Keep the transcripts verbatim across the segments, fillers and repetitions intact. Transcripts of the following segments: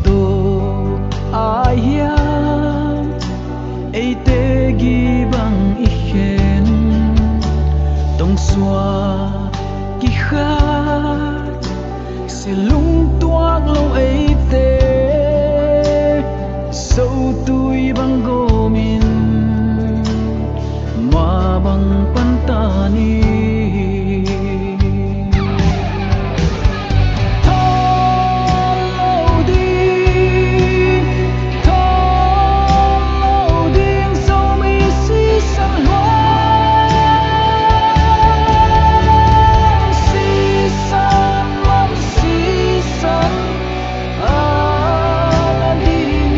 Tua ai hiam eite gibang i khen, tong suak kikhat, silung tuak lo eite, sotui bang gawmin mah bang panta ni. Thawn lo ding, thawn lo ding, Zomi sisan luang, sisan man sisan a la ding,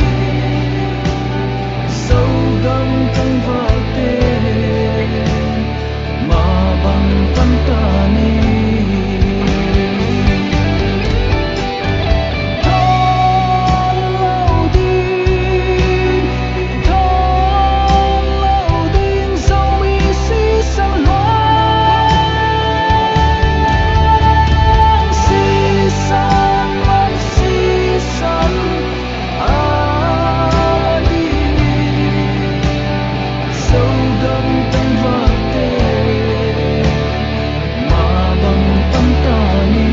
Zogam tangvalte mah bang panta ni. Thawn lo ding, thawn lo ding, Zomi sisan luang, sisan man sisan a la ding, Zogam tangvalte mah bang panta ni.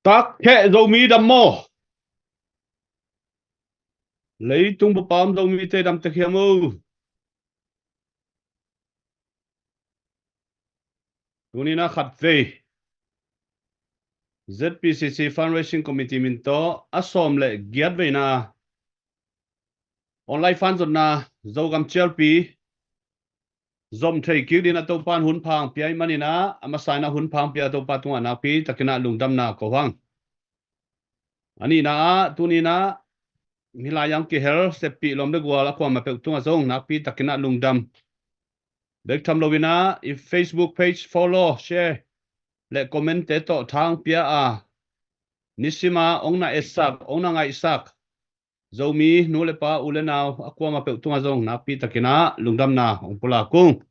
Takkheh Zomi dam maw? Leitung bup a om Zomite dam tek hiam o? Tuni-in a khatvei Z P C C Fundraising Committee min tawh a sawm le giat veina online fan zonna Zogam cialpi zom thei kik dingin a Topa'n hun pha hong pia ahih manin a, a masa-in a hun pha hong pia Topa tungah nakpi takin a lungdamna ko hang. A nihna ah, tuni-in a hih lai-ah hong kihel seppih lawm le gual a kuamah peuh tungah zong nakpi takin a lungdam bek tham loin a, i Facebook page follow, share le comment-te tawh tha hong pia a, nisim a hong na etsak, hong na ngaihsak Zomi nu le pa, u le nau a kuamah peuh tungah zong nakpi takin a lungdamna hong pulak ung.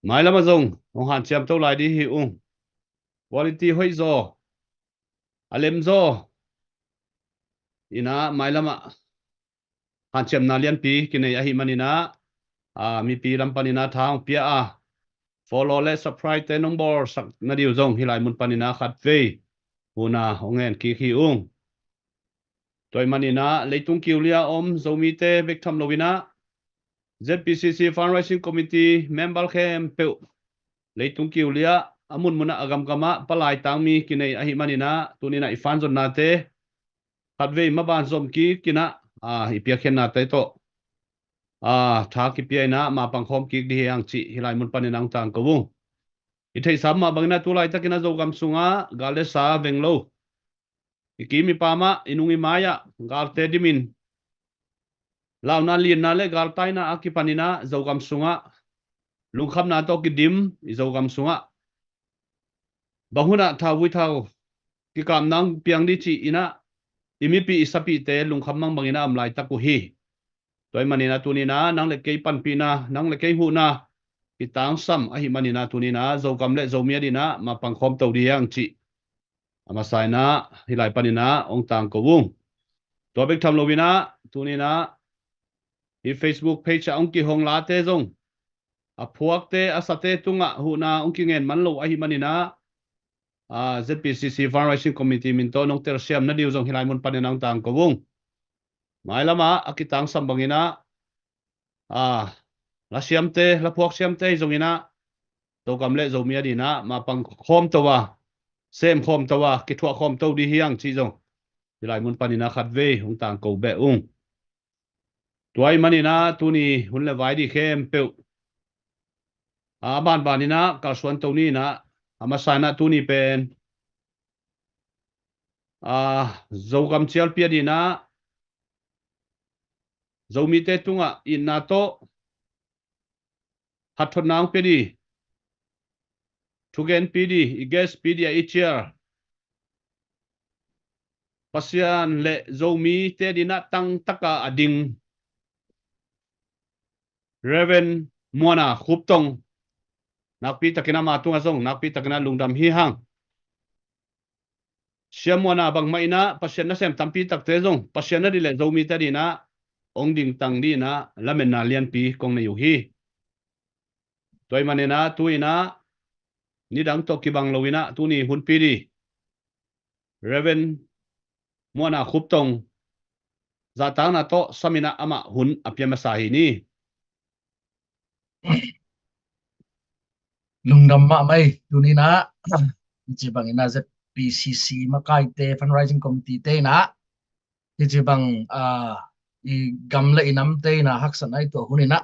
Mailam ah zong hong hanciam to lai ding hi ung. Quality hoih zaw, a lem zaw in a, mailam ah hanciamna lianpi kinei ahih manin a, a, mipi lam panin a tha hong pia a, follow le subscribe-te nong bawlsak nading uh zong hih lai mun panin a khatvei hun a hong ngen kik hi ung. Tua ahih manin a leitung kiulia a om Zomite bek tham loin a, Z P C C Fundraising Committee member khempeuh leitung kiulia a munmun ah, a gamgam ah palai tangmi kinei ahih manin a, tuni-in a i fan zonnate khatvei maban zom kik in a, a, i piakkhiatnate tawh, a, tha kipia in a mapang khawm kik ding hi hang cih hih lai mun panin a hong tangko ung. I theihsa mah bangin a tu laitakin a Zogam sungah gal le sa veng lo, i kim i pam ah, i nung i mai ah galte dimin, launa lianna le galtaina a kipanin a Zogam sungah lungkhamna tawh kidim i Zogam sungah bang hun ah thauvui thau kikapna hong piang ding ci-in a, i mipi i sapihte lungkham mangbangin a om laitak uh hi. Tua ahih manin a tuni-in a nang le kei panpihna, nang le kei huhna kitangsam ahih manin a tuni-in a Zogam le Zomi adingin a mapang khawm to ding hi hang cih a masa-in a hih lai panin a hong tangko ung. Tua bek tham loin a tuni-in a hih Facebook page ah hong kihong late zong a phuakte, a sate tungah huhna hong kingen man lo ahih manin a, a, Z P C C Fundraising Committee min tawh nong telsiam nading uh zong hih lai mun panin a hong tangko ung. Mailam ah a kitangsam bangin a, a, la siamte, la phuak siamte hi zongin a, Zogam le Zomi adingin a mapang khawm to a, sem khawm to a, kithuah khawm to ding hi hang cih zong hih lai mun panin a khatvei hong tangko beh ung. Tua ahih manin a tuni hun le vai ding khempeuh a banbanin a kalsuan to ni in a, a masa-in a tuni pen, a, Zogam cialpi adingin a Zomite tungah itna tawh Hathotna hong pia di, thugen pi di, i guest pi di a i cial Pasian le Zomi te dinah tangtaka a ding Reverend Muana Khuptong, nakpi takin ama tungah zong nakpi takin a lungdam hi hang. Sia Muana bangmah inah Pasian nasem tampi takte zong Pasian na di le Zomi te dinah hong dingtang dinah lamenna lianpi kong nei uh hi. Tua ih maninah tu inah nidang tawh kibang lo inah tuni hunpi di Reverend Muana Khuptong zahtakna tawh saminah amah hun a pia masa hi ni. Lungdam mahmah ei, tuninah hici banginah Z P C C makaite, fundraising committee te inah hici bang, ah, i gam le i namte inah haksatna i tuah huninah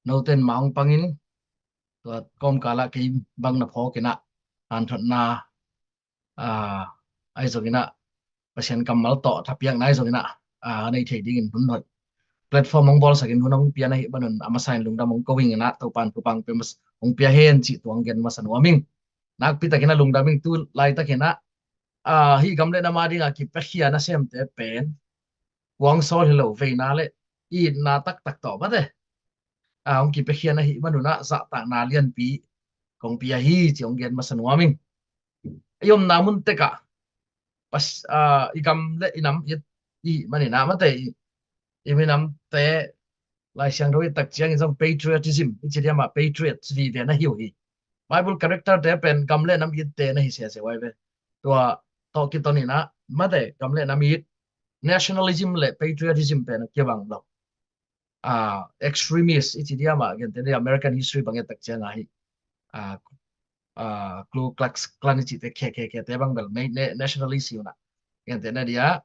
noten ma hong pangin tua kawmkalah kei bang na phawkinah hanthotna, ah, ahi zonginah Pasian kammal tawh thapiakna ahi zonginah, ah, a nei thei dingin hun hoih platform hong bawlsakin hun hong pia na hih banun a masa in lungdam hong ko inginah Topan thupang pe mas hong pia hen cih tuang gen masa nuam ing. Nakpi takinah lungdam ing. Tu laitakinah, ah, hih gam le nam a dinga kipiakhia nasemte pen kuang sawl hi lo, veina le itna taktak tawh mate, ah, hong kipiakhia na hih manunah zahtakna lianpi kong pia hi ci hong gen masa nuam ing. I omna mun tekah pas, ah, i gam le i nam it i maninah mate i, i minamte Lai Siangtho i tak ciangin zong patriotism i ci diamah patriot vive na hi uh hi. Bible character te pen gam le nam itte na hi sese vai ve. Tua tawh kitoninah mate gam le nam it nationalism le patriotism pen a kibang lo. Ah, extremist i ci diamah gente ni American history bang i tak cianga hi. Ah, ah, Ku Klux Klan i cite K K K te bang bel nationalist hi unah gente na dia,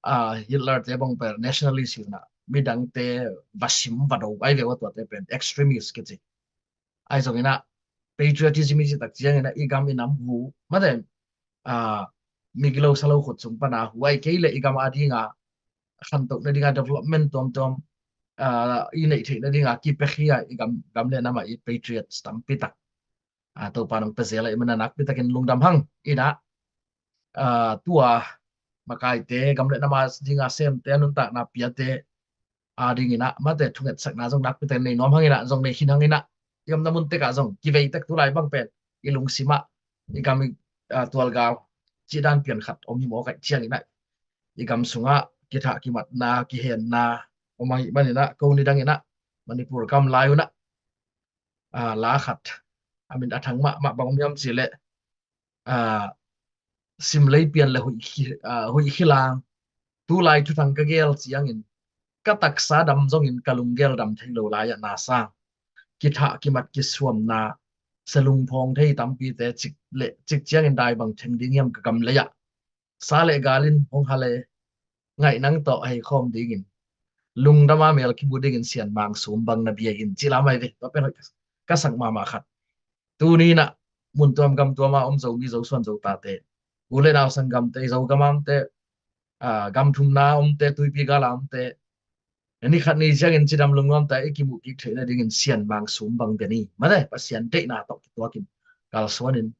ah, Hitler te bang bel nationalist hi unah midangte vasim vado ai ve ua tuate pen extremist kici. Ahi zonginah patriotism i ci tak cianginah i gam i nam hu mate, ah, migilo salo khut sung pana hu ai kei le i gam a dinga khantoh nadinga development tuamtuam, ah, i neih theih nadinga kipiakhia i gam, gam le nama i patriots tampi tak, ah, Topa nong pia zel a i mana nakpi takin lungdam hang inah, ah, tua makaite gam le nama dinga semte a nuntakna piate a dinginah mate thungetsakna zong nakpi takin nei nuam hanginah zong nei khin hanginah i omna mun tekah zong kivei tek tu lai bang pen i lungsimah i gam i, ah, tualgal cihdan pian khat om hi mawk aih cianginah i gam sungah kithah kimatna kihenna om ahi maninah ko nidanginah Manipur gam lai unah, ah, la khat a min a thang mahmah bang om hiam cileh, ah, simlei pian le huih khi, ah, huih khilang tulai thuthang ka gel ciangin ka taksa dam zongin ka lunggel dam thei lo lai-ah na sang kithah kimat kisuamna selung phawng thei tampite cik le cik ciangin dai bang theng ding hiam ka gam lei-ah sa le galin hong hale ngaih nang tawh ahi khawm dingin lungdama mel kibu dingin sian mang sum bang na bia in cih lam ahi ve. Tua pen hoih ka sak mahmah khat. Tuni inah mun tuam gam tuama om Zomi Zosuan Zotate, u le nau sanggamte, Zogamamte, ah, gam thumna omte, tuipi gala omte, ni khat ni ciangin cidam lungnuamte i kimuh kik theih nadingin sian mang sum bang bia ni. Mate Pasian deihna tawh kituakin kalsuanin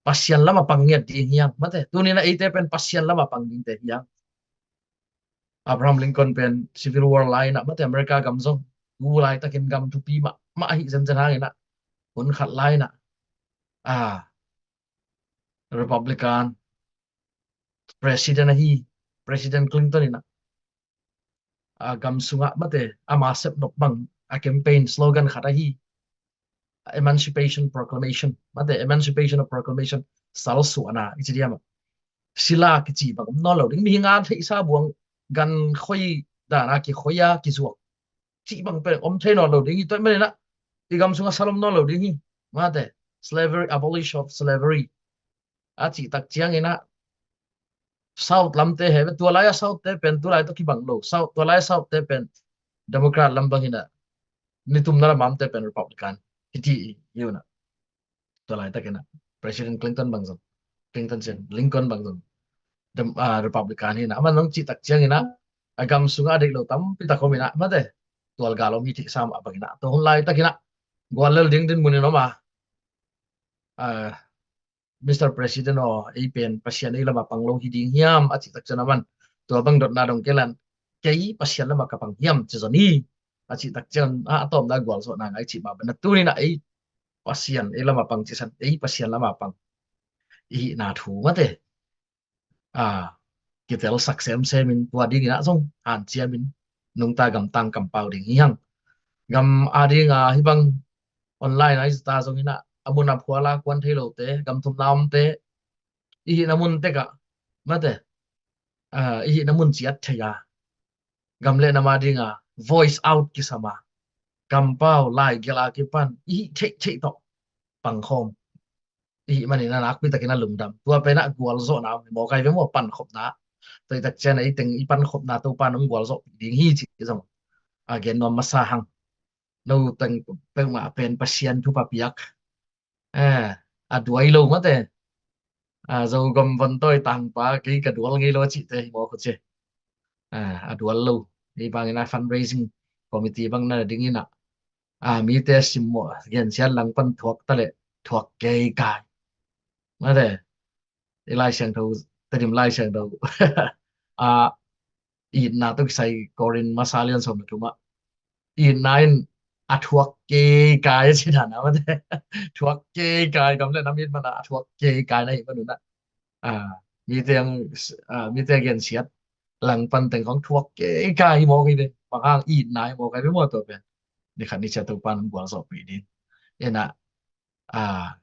Pasian lama pang ngiat ding hiang mate. Tuninah eite pen Pasian lama pang dingte hiang. Abraham Lincoln pen Civil War lai-inah mate America gam zong tu laitakin gam thupi mahmah ahi zenzen hanginah hun khat lai-inah, ah, Republican president ahi President Clinton inah, ah, gam sungah mate ama sepnop bang a campaign slogan khat ahi Emancipation Proclamation mate Emancipation of Proclamation, salsuahna i ci diam ah sila kici bang om nawn lo ding, mihing a theihsa buang gan khoi dana kikhoi a kizuak cih bang pen om thei nawn lo ding hi. Tua ahih maninah i gam sungah sal om nawn lo ding hi. Mate slavery, abolish of slavery a cih tak cianginah South lamte he ve, tua lai-a South te pen tu lai tawh kibang lo. South, tua lai South te pen Democrat lam bang hinah, nitumna lamamte pen Republican hiti hi unah. Tua laitakinah President Clinton bang zong, Clinton sin Lincoln bang zong dem, ah, Republican hinah. Aman zong cih tak cianginah a gam sungah a deih lo tampi tak om inah mate tualgal om hi theihsa mah banginah tua hun laitakinah gual lel ding dinmun in om a, Mister President aw, ei pen Pasian ei lamah pang lo hi ding hiam a cih tak ciang a man, tua bang dotna dong kei lan, kei Pasian lamah ka pang hiam ci zon hi a cih tak ciang a, a tawpna gualzawhna ngai cih mah bana tuninah ei Pasian ei lamah pang cisan, ei Pasian lamah pang i hihna thu mate. Kitel sak semsem in tua dingin ah zong hanciam in nungta gamtang kampau ding hi hang. Gam a dinga hih bang online a i zata zongin ah a mun a phuala kuan thei lote, gam thumna omte, i hihna mun tekah mate, i hihna mun ciat thei a, gam le nam a dinga voice out kisam a, kampau lai gel a kipan i hih theihtheih tawh pangkhawm i hih manin a nakpi takin a lungdam. Tua penah gualzawhna om hi mawk ai ve maw, pankhopna. Tua i tak ciang ei teng i pankhopna Topa nong gualzawhpih ding hi cih zong a gen nuam masa hang. No teng peuhmah pen Pasian thupha piak a duai lo mate. Zogam vontawi tangpa kei ka dual ngei lo a cihte hi mawk uh ci. A dual lo. Hei bangin a fundraising committee bang na dingin ah mite simmawh gensiat langpan thuak taleh thuak kei kai mate. I Lai Siangtho, Tedim Lai Siangtho a itna tawh kisai Korin masa lian sawm le thumah itna in a thuak kei kai a ci dan a mate. Thuak kei kai, gam le nam it mana a thuak kei kai na hih manunah mite gensiat langpan teng khong thuak kei kai hi mawk hi ve. Bang hang itna hi mawk ai ve maw tua pen. Ni khat ni cia Topa nong gualzawhpih ding. Ena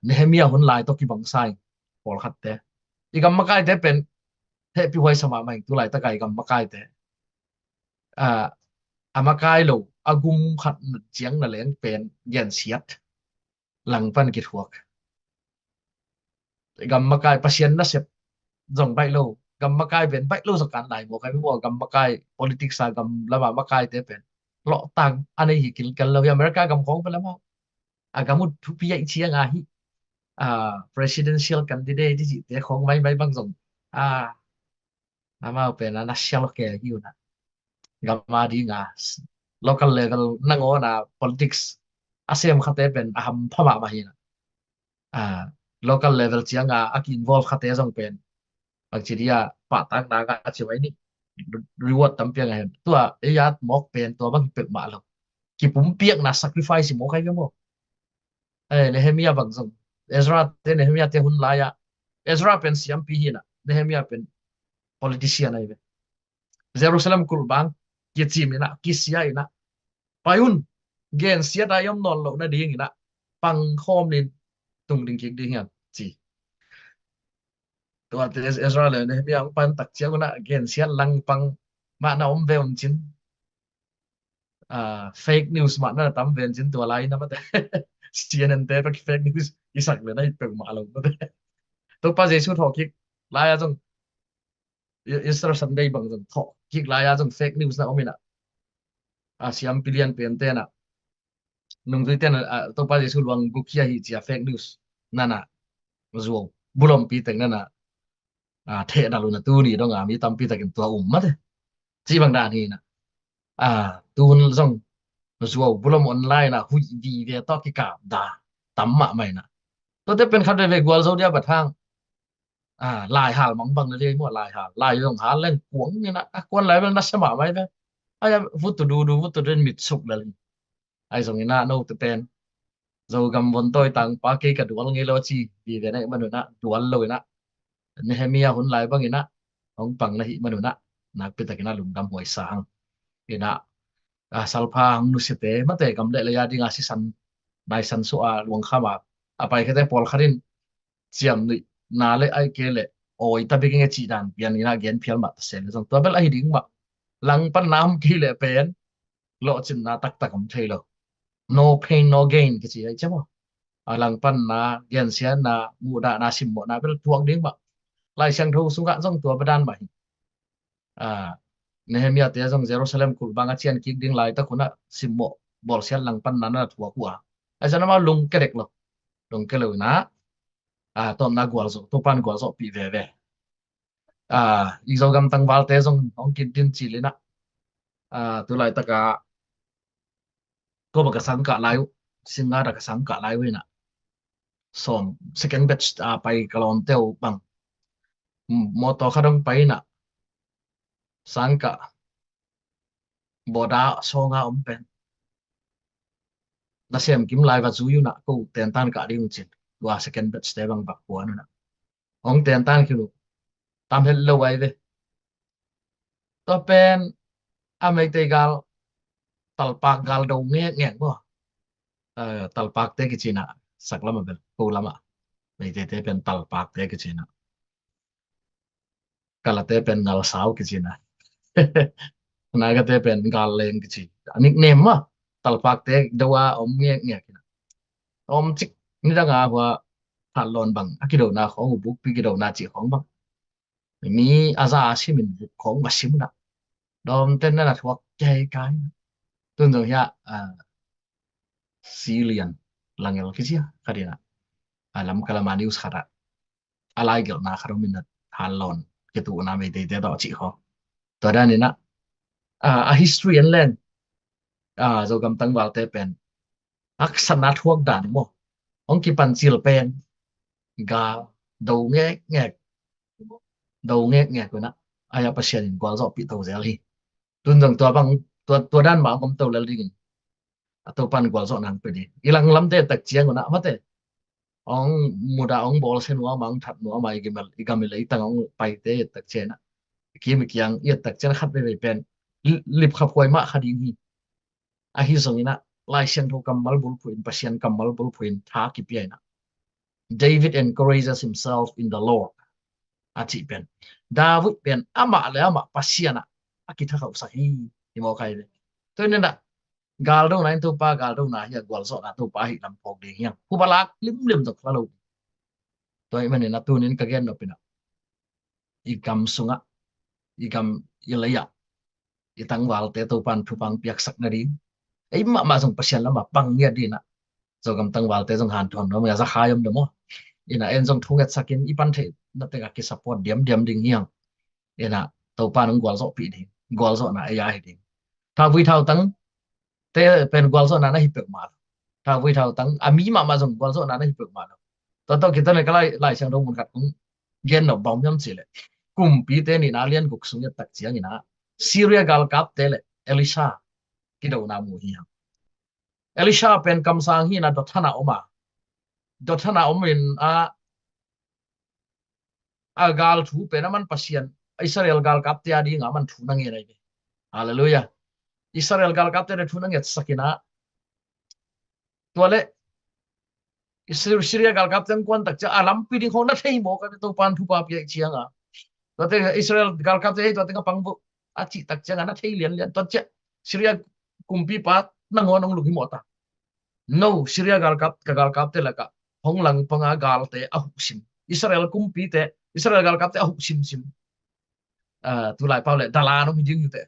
Nehemia hun lai tawh kibang sa in pawlkhatte i gam makaite pen hehpih huai sa mahmah in tu laitaka i gam makaite a makai lo a gum khat ciang na leng pen gensiat langpan kithuak. Gam makai Pasian nasep zong baih lo, gam makai pen baih lo zakan lai mawk ai maw, gam makai politics a gam lama makaite pen lawhtang a nei hi kilkel lo hi. America gam khawng pen lama a gam ut thupi aih cianga hi presidential candidate i cihte khawng maimai bang zong a amau pen a na sial ke hi una. Gam a dinga local level nangawna politics a sem khate pen a hampha mahmah hi na. Local level cianga a ki-involve khate zong pen bangci dia pahtakna ka ci mai ni. Reward tampi a ngai hen. Tua ei at mawk pen tua bang hi peuhmah lo. Kipumpiakna sacrifice hi mawk ai ve maw. Nehemia bang zong Ezra te Nehemia te hun lai-ah Ezra pen siampi hi na, Nehemia pen politician ai ve. Jerusalem kulhbang kicim inah kisia inah pai un, gensiat a i om nawn loh nading inah pangkhawm nin tung ding kik ding hiam ci. Tuate Ezra le Nehemia hong pan tak ciang unah gensiat langpang mahna om ve un cin. Fake news mahna na tam ve un cin tua lai na mate. C N N te pek fake news i sak le na i pek mah lo mate. Topa Jesu thawh kik lai-a zong Easter Sunday bang zong thawh kik lai-a zong fake news na om inah a siampi lian pen tenah nungzui tenah Topa Jesu luang gukhi ahi cia fake news nana zuau bulompi teng nana theh dal una tuni donga mi tampi takin tua um mate. Ci bang dan hi na. Tuhun zong zuau bulom online a huih vive tawh kikap da tam mahmah inah. Tuate pen khat veve gualzo dia bat hang laihal mangbang le liai mua laihal lai zong hal leng kuang inah a kuan lai bel na sia mahmah i ve. Ai vutu dudu vutu den mit suk lel hi. Ai zong inah note pen Zogam vontawi tangpa kei ka dual ngei lo a ci vive na hih manunah dual lo inah Nehemia hun lai bang inah hong pang na hih manunah nakpi takinah lungdam huai sa hang. Inah salpha hong nusiate mate gam le lei a dinga sisan naisan suah a luangkham a a pai khete pawlkhat in ciamnuih na le aih kei le awi ta bik ing e cih dan pian inah gen phial mah ta se le zong tua bel ahi ding mah. Langpanna om kei le pen lawhcinna taktak om thei lo. No pain no gain kici ahi cia maw. A langpanna gensiatna muhdahna simmawhna bel thuak ding mah. Lai Siangtho sungah zong tua badan mah hi. Nehemia te zong Jerusalem kulhbang a cian kik ding laitak hunah simmawh bawlsiat langpanna na thuak uh a. Ahi zan amau lungke dek lo. Lungke lo inah tawmna gualzawh Topan gualzawhpih veve. I Zogam tangvalte zong hong kit din cil inah tu laitaka ko baka sangkah lai uh Singnga dah ka sangkah lai uh inah, sawm, second batch a pai ka lawmte uh bang, mawtaw khat hong pai inah, sangkah bawda sawnga om pen, nasem kim lai va zui unah, ko tentan kah ding uh cin. Tua second batch te bang va kuan unah, hong tentan khin uh. Tam het lo ai ve. Tua pen a Meitei gal, Talpak gal do ngekngek maw? Talpakte kici inah, sak lamah bel, ko lamah Meiteite pen Talpakte kici inah, Kalate pen Ngalsau kici inah, Nagate pen Galleng kici. Nickname mah, Talpakte do a om ngekngek inah. Om cik, nidanga hua Thanlon bang a kidona khawng uh, bukpi kidona cih khawng bang, mi a za a simin buk khawng va sim unah, dawmten na na thuak kei kai. Tun zong hiah Silian Langel kici a khat inah, a Lamka lama news khat ah a laigelhna khat om inah, Thanlon kituhna Meiteite tawh cih khawng. Tua dan inah a history en leng, Zogam tangvalte pen haksatna thuak dan maw, hong kipancil pen gal do ngekngek, do ngekngek unah, ai-a Pasian in gualzawhpih to zel hi. Tun zong tua bang, tua, tua dan mah hong om to lel dingin, a Topan gualzawhna hong pia ding. I langlamte tak ciang unah mate, hong mudah, hong bawlsia nuam a, hong that nuam a, i gam i leitang hong paite tak ciang inah, kim i kiang i tak ciang khat veivei pen lipkhaphuai mah kha ding hi. Ahi zong inah Lai Siangtho kammal bulphuh in, Pasian kammal bulphuh in tha kipia inah, David encourages himself in the Lord a cih pen, David pen amah le amah Pasian ah a kithakhauhsak hi, hi maw kai ve. Tua inah gal dona in Topa gal dona hi a, gualzawhna Topa hi lam phawk ding hi hang. Hupa lak limlim zong kha lo. Tua ahih manin a tunin ka gen nop inah, i gam sungah, i gam i lei ah, i tangvalte Topan thupha piaksak nading, ei mahmah zong Pasian lamah pang ngiat ding inah, Zogam tangvalte zong hanthawn nuam inah, za khai om dam aw. Inah en zong thungetsak in, i pan theih na tengah kisupport diamdiam ding hi hang. Inah Topan hong gualzawhpih ding, gualzawhna ei a hi ding. Thauvui thautang te pen gualzawhna na hi peuhmah lo. Thauvui thautang a mi mahmah zong gualzawhna na hi peuhmah lo. Tua tawh kiton in ka Lai, Lai Siangtho mun khat kong gen nop bang hiam cih leh, Kumpite nihna lian guk sung i et tak ciang inah, Syria galkapte le Elisha kidona mu hi hang. Elisha pen kamsang hi inah, Dothan ah om a, Dothan ah om inah, a gal thu pen aman Pasian, Israel galkapte a dingah aman thu na ngen ahi ve. Halleluiah. Israel galkapte le thu na ngetsak inah, tua le Syria galkapte hong kuan tak ciang a lampi ding khawng na thei maw, ka Topan thupha pia ciang a. Tuate Israel galkapte, hei tuate ka pang vo a cih tak ciang a na thei lianlian. Tua ciang Syria kumpipa nangawn hong lunghimawh ta. No, Syria galkap, ka galkapte lakah hong langpanga galte a huhsim, Israel kumpite, Israel galkapte a huhsimsim. Tulai pau le dalan om hi ding hi uh teh.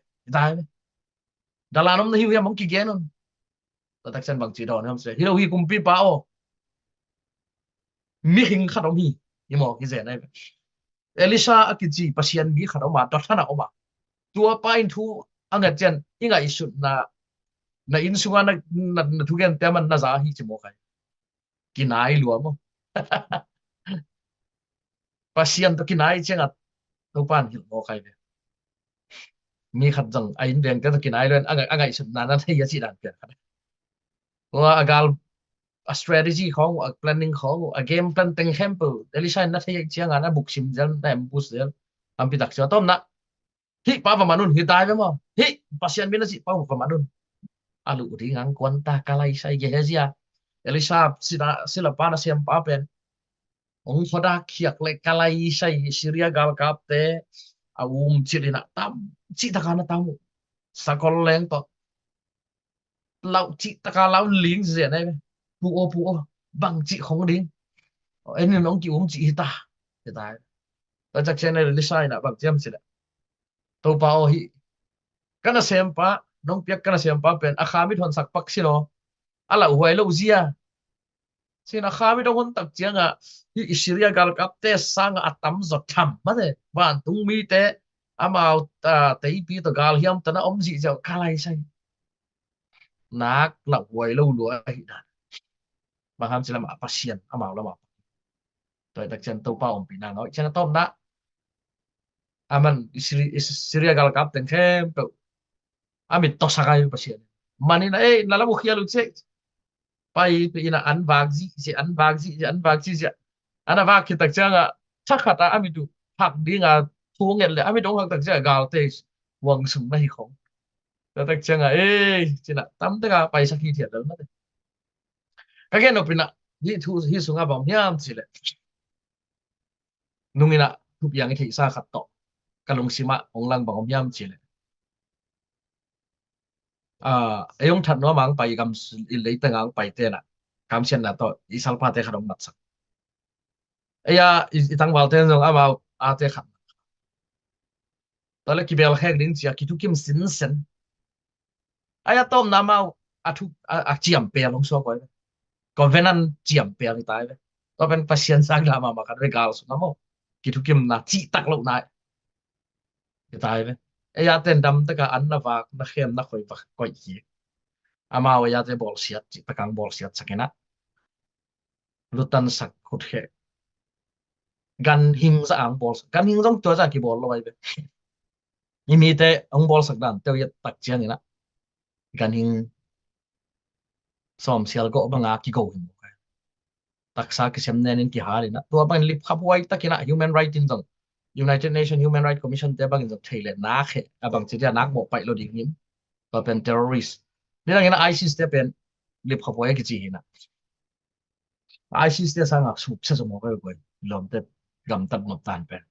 Dalan om na hi uh hiam, hong kigen un. Tua tak ciang bangci dawn hiam cih leh, hi lo hi kumpipa aw, mihing khat om hi, hi maw, hi zen ahi ve. Elisha a kici Pasian mi khat om a, Dothan ah om a, tuapa in thu a nget ciang i ngaihsutna, na inn sunga na, na, na thugente aman na za hi ci maw kai. Kinai lua maw. Pasian tawh kinai ciangah Topan hilh maw kai ve. Mi khat zong a inn vengte tawh kinai lua in a ngai, a ngaihsutna na thei a cih dan pian khat. Tua a gal, a strategy khawng uh, a planning khawng uh, a game plan teng khempeuh Elisha in na thei ciangah na buksim zel, na ambush zel. Lampi tak ciang a tawpna, hih pa va man un, hi tai ve maw, hih Pasian mi na cih pa va man un. A luh ding ang kuan ta, ka lai sai Gehazi a, Elisha sila, silapa nasempa pen hong khuadak khiak leh ka lai sai Syria galkapte a um cil inah tam cih taka na tam uh. Sakol leng tawh lau cih taka lau ling zen ahi ve. Pu aw, pu aw, bang cih khong ding. En in hong ki um cih hi ta. Hi ta. Tua ciang Elisha inah bang ciam cih leh, Topa aw, hih ka nasempa, nong piak ka nasempa pen a kha mit honsak pak sin aw. A lauhuai lo zia. Sin a kha mit hong hon tak ciangah hih Syria galkapte sangah a tamzaw tham mate. Vantung mite amau, ah, teipi tawh galhiam tawh na om zihziah uh ka lai sai. Nak lauhuai lo lua ahi dan. Bang hang hiam cih leh amah Pasian, amau lamah. Tua hi tak ciang Topa ompihna ngaih ciang a tawpna, a man Syria, Syria galkap teng khempeuh a mit tawsak a hi Pasian. Man in a, ei, na lam uh khial uh cih. Pai pi in a an vak zihziah, an vak zihziah, an vak zihziah. An a vak khit tak ciang a, thakhat a a mit uh phak ding a thu nget leh a mit hong phak tak ciang a galte huang sung na hi khong. Tua tak ciang a, ei, ci-in a tamtak a paisak hithiat lel mate. Ka gen nop in a, hih thu, hih sungah bang om hiam cih leh, nung in a thupiang i theihsa khat tawh ka lungsim ah hong lang bang om hiam cih leh, ah, ei hong that nuam a hong pai, gam i leitang a hong paite in a, kamsiatna tawh i salpate khat hong matsak. Ei a, i, i tangvalte in zong amau ate khat. Tua leh kibelkhek ding ci-a kithukim sinsen. Ei a tawpna amau a thu, a, a ciampel hong suak uh hi ve. Covenant ciampel hi ta hi ve. Tua pen Pasian sang lam a mah khat ve, gal sung a maw, kithukimna cihtak lohna hi ta hi ve. Ei a ten damtak a an na vak, na khem, na khoi vak koih hi. Amau ei a te bawlsiat, cihtak a hong bawlsiatsak in a, lutansak, khutkheh, ganhing zah a hong bawlsak. Ganhing zong tua zah kibawl lo ahi ve. I mite hong bawlsak dan teuh i et tak ciang in a, ganhing sawmsial gawh bang a kigo hi mawk a, taksa kisem nen in kihal in a, tua bangin lipkhaphuai tak in a, human right in zong, United Nations Human Rights Commission te bangin zong thei leh nak hi a, bangci dia nak mawh paih lo ding hi. Tua pen terrorist. Nidang in a ISIS te pen lipkhaphuai a kici hi in a, ISIS te sang a suksa zaw mawk a hi ve, lawmte gamtat nop dan pen.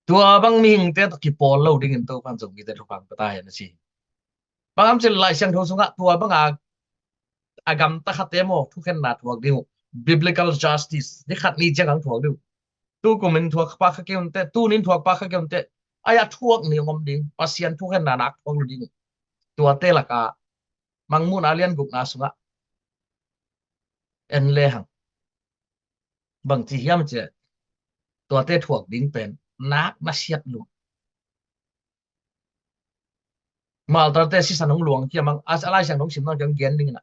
Tua bang mihingte tawh kipawl lo dingin Topa'n zong mite thupha hong pia ta hen a ci. Bang hang hiam cih leh Lai Siangtho sungah tua bang a, a gamta khate maw, thukhenna thuak ding uh. Biblical justice, ni khat ni ciang hong thuak ding uh. Tu kumin thuak pah kha kei un teh, tu nin thuak pah kha kei un teh, ei a thuak ni hong om ding, Pasian thukhenna nak thuak lo ding uh. Tuate lak a Mangmuhna lian gukna sungah en le hang. Bangci hiam cih leh tuate thuak ding pen nak na siat lua. Martyr te sisan hong luang khia mang, a Lai Siangtho hong sim nang ciang gen ding in a,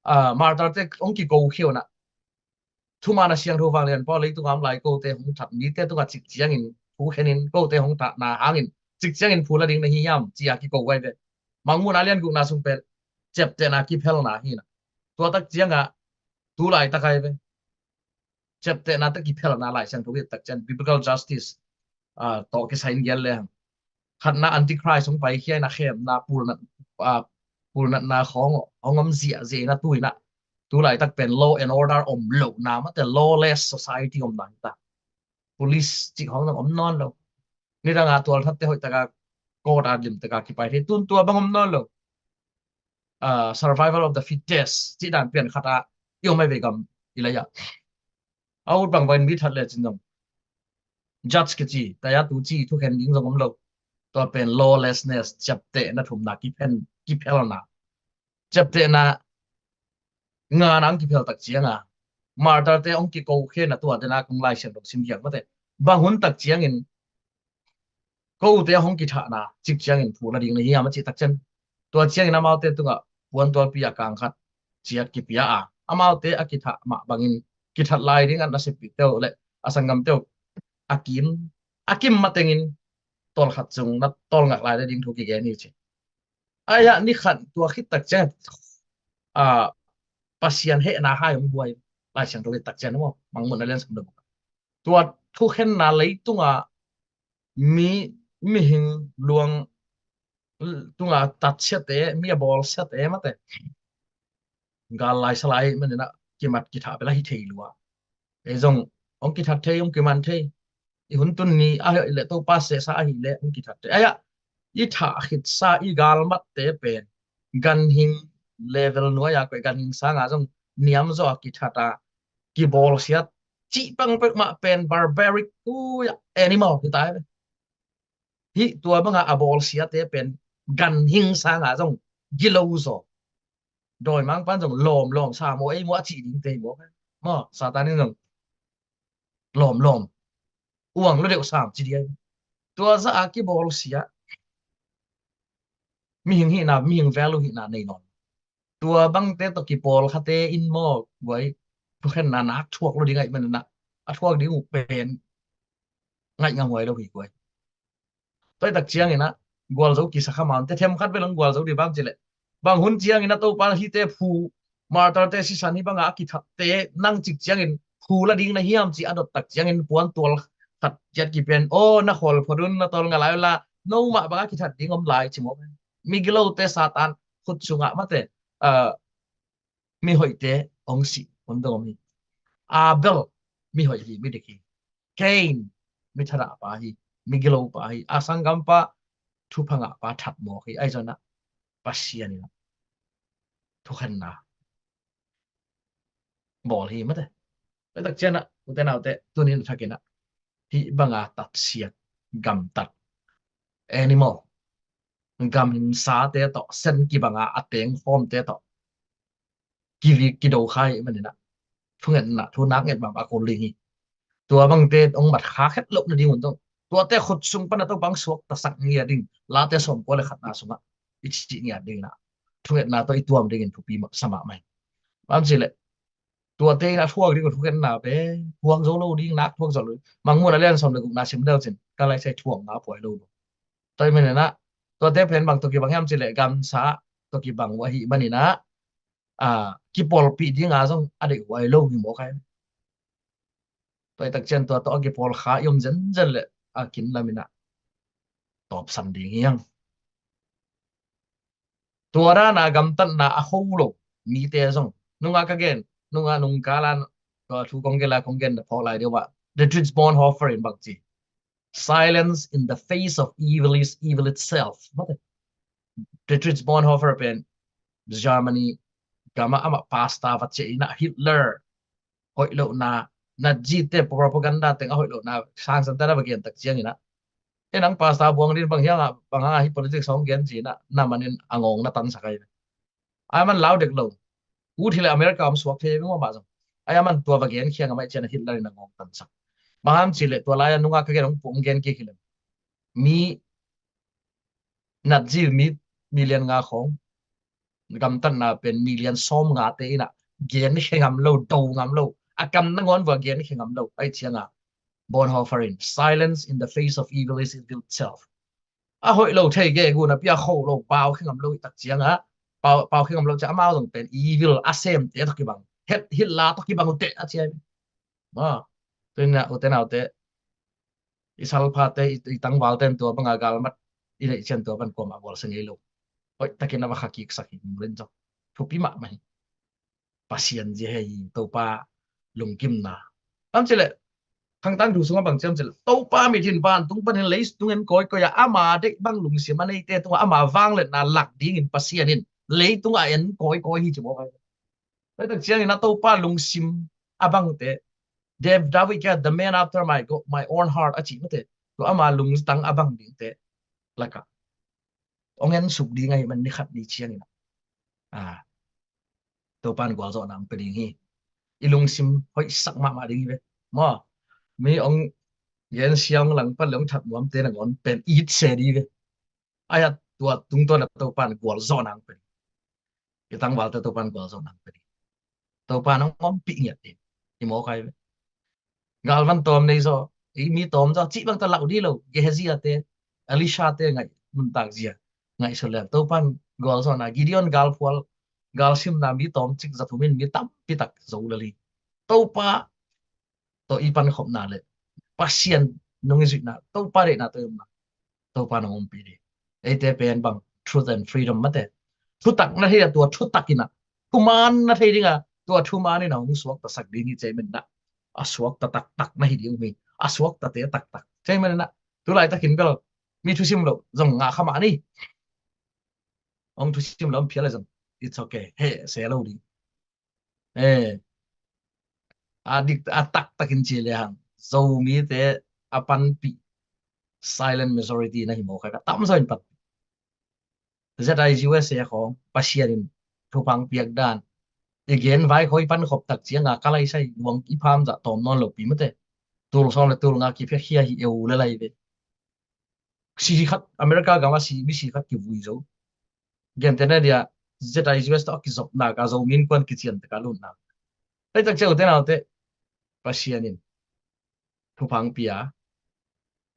a, martyr te hong kiko khia un a, thuman a siangtho vanglian pawl leitung a om lai kote hong that, mite tungah cik ciangin thu khenin kote hong thahna hangin cik ciangin phu la ding na hi hiam ci-a kiko ahi ve. Mangmuhna lian gukna sung pen ciaptehna kiphelna hi in a, tua tak ciangah tu laitak ahi ve. Ciaptehna tawh kiphelna Lai Siangtho i et tak ciang biblical justice, ah, tawh kisai in gen le hang. Khatna Antichrist hong paikhia in a, khemna pulnat, ah, pulnatna khawng hong om ziahziah in a, tu in a, tu laitak pen law and order om lohna, mate lawless society omna hi ta. Police cih khawng zong om nawn lo. Nidang a tualthatte hoih taka court a lim taka kipai thei, tun tua bang om nawn lo. Ah, survival of the fittest cih dan pian khat a i om ahi ve gam i lai ah. A ut bang bangin mi that le cin zong judge kici, taya tu ci thukhen ding zong om lo. Tua pen lawlessness, ciaptehna thumna kiphen, kiphelna. Ciaptehna ngana hong kiphel tak cianga martyr te hong kiko khe na, tua tena kong Lai Siangtho sim giak mate. Bang hun tak ciangin kote hong kithahna cik ciangin phu la ding na hi hiam a cih tak ciang, tua ciangin amaute tungah puantualpi a kang khat ciat kipia a, amaute a kithah mah bangin kithat lai ding a nasepte uh le a sanggamte uh a kim, a kim matengin tawlkhat sung na tawlngak lai ding thu kigen hi ci. Ai-ah ni khat tua khit tak ciang, a, Pasian hehna hai hong buai. Lai Siangtho i et tak ciang maw, Mangmuhna lian sawm le guk. Tua thukhenna leitunga mi, mihing luang tunga tatsiate, mi a bawlsiate mate, gal lai sa lai manin a kimat kithah bel a hi thei lua. Ei zong hong kithat thei, hong kiman thei. I hun tun ni ahih leh Topa sehsa ahih leh hong kithat thei. Ai-ah i thah khitsa i galmatte pen ganhing level nuai-a koih, ganhing sanga zong niamzaw a kithat a kibawlsiat cih pang peuhmah pen barbaric, ui, animal hi ta hi ve. Hih tua banga a bawlsiate pen ganhing sanga zong gilo zaw. Dawimangpa'n zong lawmlawm, sa maw ei maw a cih dingte hi maw. Maw, Satan in zong lawmlawm, uang lo deuh sam ci dia. Tua zah a kibawlsia mihing hihna, mihing value hihna nei nawn. Tua bangte tawh kipawl khate in maw guai, thukhenna nak thuak lo ding ahih manin ah, a thuak ding uh pen ngaih ngam huai lo hi guai. Tua hi tak ciangin ah gualzo kisa kha mah un, te them khat vel hong gualzo dih bang cileh, bang hun ciangin ah Topa hihte phu, martyr-te sisan hi banga a kithatte nang cik ciangin phu la ding na hiam ci a dot tak ciangin puantual khat ciat kipian, aw na khawl phot un, na tawl nga lai uh la, no mah banga kithat ding om lai ci maw. Migilote Satan khut sungah mate, ah, mihoihte hong sih hun dong om hi. Abel mihoih hi, midik hi. Cain mithadah pa hi, migilo pa hi. A sanggampa thupha ngah pa that mawk hi. Ahi zongin ah Pasian in ah thukhenna bawl hi mate. Tua hi tak ciangin ah ute naute, tuni in a thakin ah hih banga tatsiat, gamtat, animal, gam hinsate tawh, sen kibanga a teng khawmte tawh kivik kido kha ahih manin ah thungetna, thu nak nget mahmah a kul ding hi. Tua bangte hong mat kha khet loh nading un zong, tuate khut sung pan a Topa hong suaktasak ngiat ding, Late sawmkua le khatna sungah i cih ngiat dingin ah thungetna tawh i tuam dingin thupi sa mahmah hi. Bang cileh, tuate in a thuak ding uh thukhenna pen thuak zo lo ding, nak thuak zo lo ding. Mangmuhna lian sawm le gukna sim deuh cin, ka laisai thuak nga puai lo lo. Tua ahih manin ah tuate pen bang tawh kibang hiam cileh, gamsa tawh kibang uh ahih manin ah, a, kipawlpih dinga zong a deih huai lo hi mawk ai. Tua hi tak ciang tua tawh a kipawl kha i om zenzen leh a kin lamin ah tawpsan ding hi hang. Tua dana gamtatna a ho lo mite zong, nunga ka gen, nunga nungkala tua thu kong gen la kong gen phawk lai deuh ah, Dietrich Bonhoeffer in bang ci, "Silence in the face of evil is evil itself." Dietrich Bonhoeffer pen Germany gama amah pastor va ciah in ah Hitler hoih lohna, Nazi te propaganda teng a hoih lohna sangsan ta na va gen tak ciangin ah, e nang pastor buang din bang hiang ah, bang hang ah hi politics hong gen ci in ah, na manin a ngawng na tansak ai. Ai man lau dek lo. Ut hi le America om suak thei veng mah zong. Ai a man tua va gen khiang a mai cian a Hitler in a ngawng tansak. Bang ham ci le tua lai a nunga ka gen hong puang gen kik hi le. Mi Nazi mi, million nga khawng gamtatna pen million sawm ngate in ah gen khe ngam lo, do ngam lo. A kam nangawn vua gen khe ngam lo. Ai cianga Bonhoeffer in, "Silence in the face of evil is evil itself." A hoih lo thei gegu napi a kho lo, pau khe ngam lo i tak cianga, pau, pau khe ngam lo ciang amau zong pen evil, a semte tawh kibang, het Hitler tawh kibang uh teh a ciai. Ma, tuina ute naute, i salphate, i, i tangvalte in tua banga galmat i neih cian tua ban kuamah bualsa ngei lo. Hoih takin a va kha kiksak hi munglen zong. Thupi mahmah hi. Pasian zia hei hi, Topa lungkimna. Am cileh, khangtang thu sungah bang ciam cileh, Topa mithin vantung panin leitungin kawikawi a ama deih bang lungsim a neite tungah ama vangliatna lak dingin Pasian in leitungah en kawikawi hi ci mawk ai. Tua hi tak ciangin a Topa lungsim a bangte, David, David kia, "The man after my go-, my own heart," a ci mate. Tua ama lungtang a bang dingte lakah hong en suk ding ahih man ni khat ni ciangin ah, Topan gualzawhna hong pia ding hi. I lungsim hoihsak mahmah ding hi ve. Maw, mi hong gensia hong langpal le hong that nuamte nangawn pen it se ding hi ve. Ai a tua tungtawn a Topan gualzawhna hong pia ding. I tangvalte Topan gualzawhna hong pia ding. Topan hong ompih ngiat ding. I mawk ai ve. Galvan tawm nei zaw, i mi tawm zaw cih bang tawh lau dih lo. Gehazi-te, Elisha-te ngaih nuntak zia, ngaihsut lel. Topan gualzawhna, Gideon galphual, galsimna mi tawm cik za thum in mi tampi tak zo lel hi. Topa tawh i pankhopna le Pasian nung i zuihna, Topa deihna tawh i omna, Topa nong ompih ding. Eite pen bang, truth and freedom mate. Thutak na thei a tua thutak in ah, thuman na thei ding a tua thuman in ah hong suaktasak ding hi ci ahih manin ah, a suakta taktak na hi ding hi. A suaktate taktak ci ahih manin ah, tu laitakin bel mi thusim lo zong ngah kha mah ni. Hong thusim lo hong phial le zong, it's okay, heh se lo ding. Eh, a dik, a taktakin ci le hang, Zomite a panpih silent majority na hi mawk ai ve. Tamzaw in panpih. Z I U S A khawng Pasian in thupha hong piak dan i gen vai khawng i pankhop tak cianga ka laisai luang i pham zah tawm nawn lopi mate. Tul sawm le tul nga kiphiakhia hi eu le lai ve. Si khat, America gama si, mi si khat kivui zo. Gentehna dia, Z I U S tawh a kizopna ka Zomi Innkuan kician te ka lutna. Hei tak ciang u te nau te Pasian in thupha hong pia,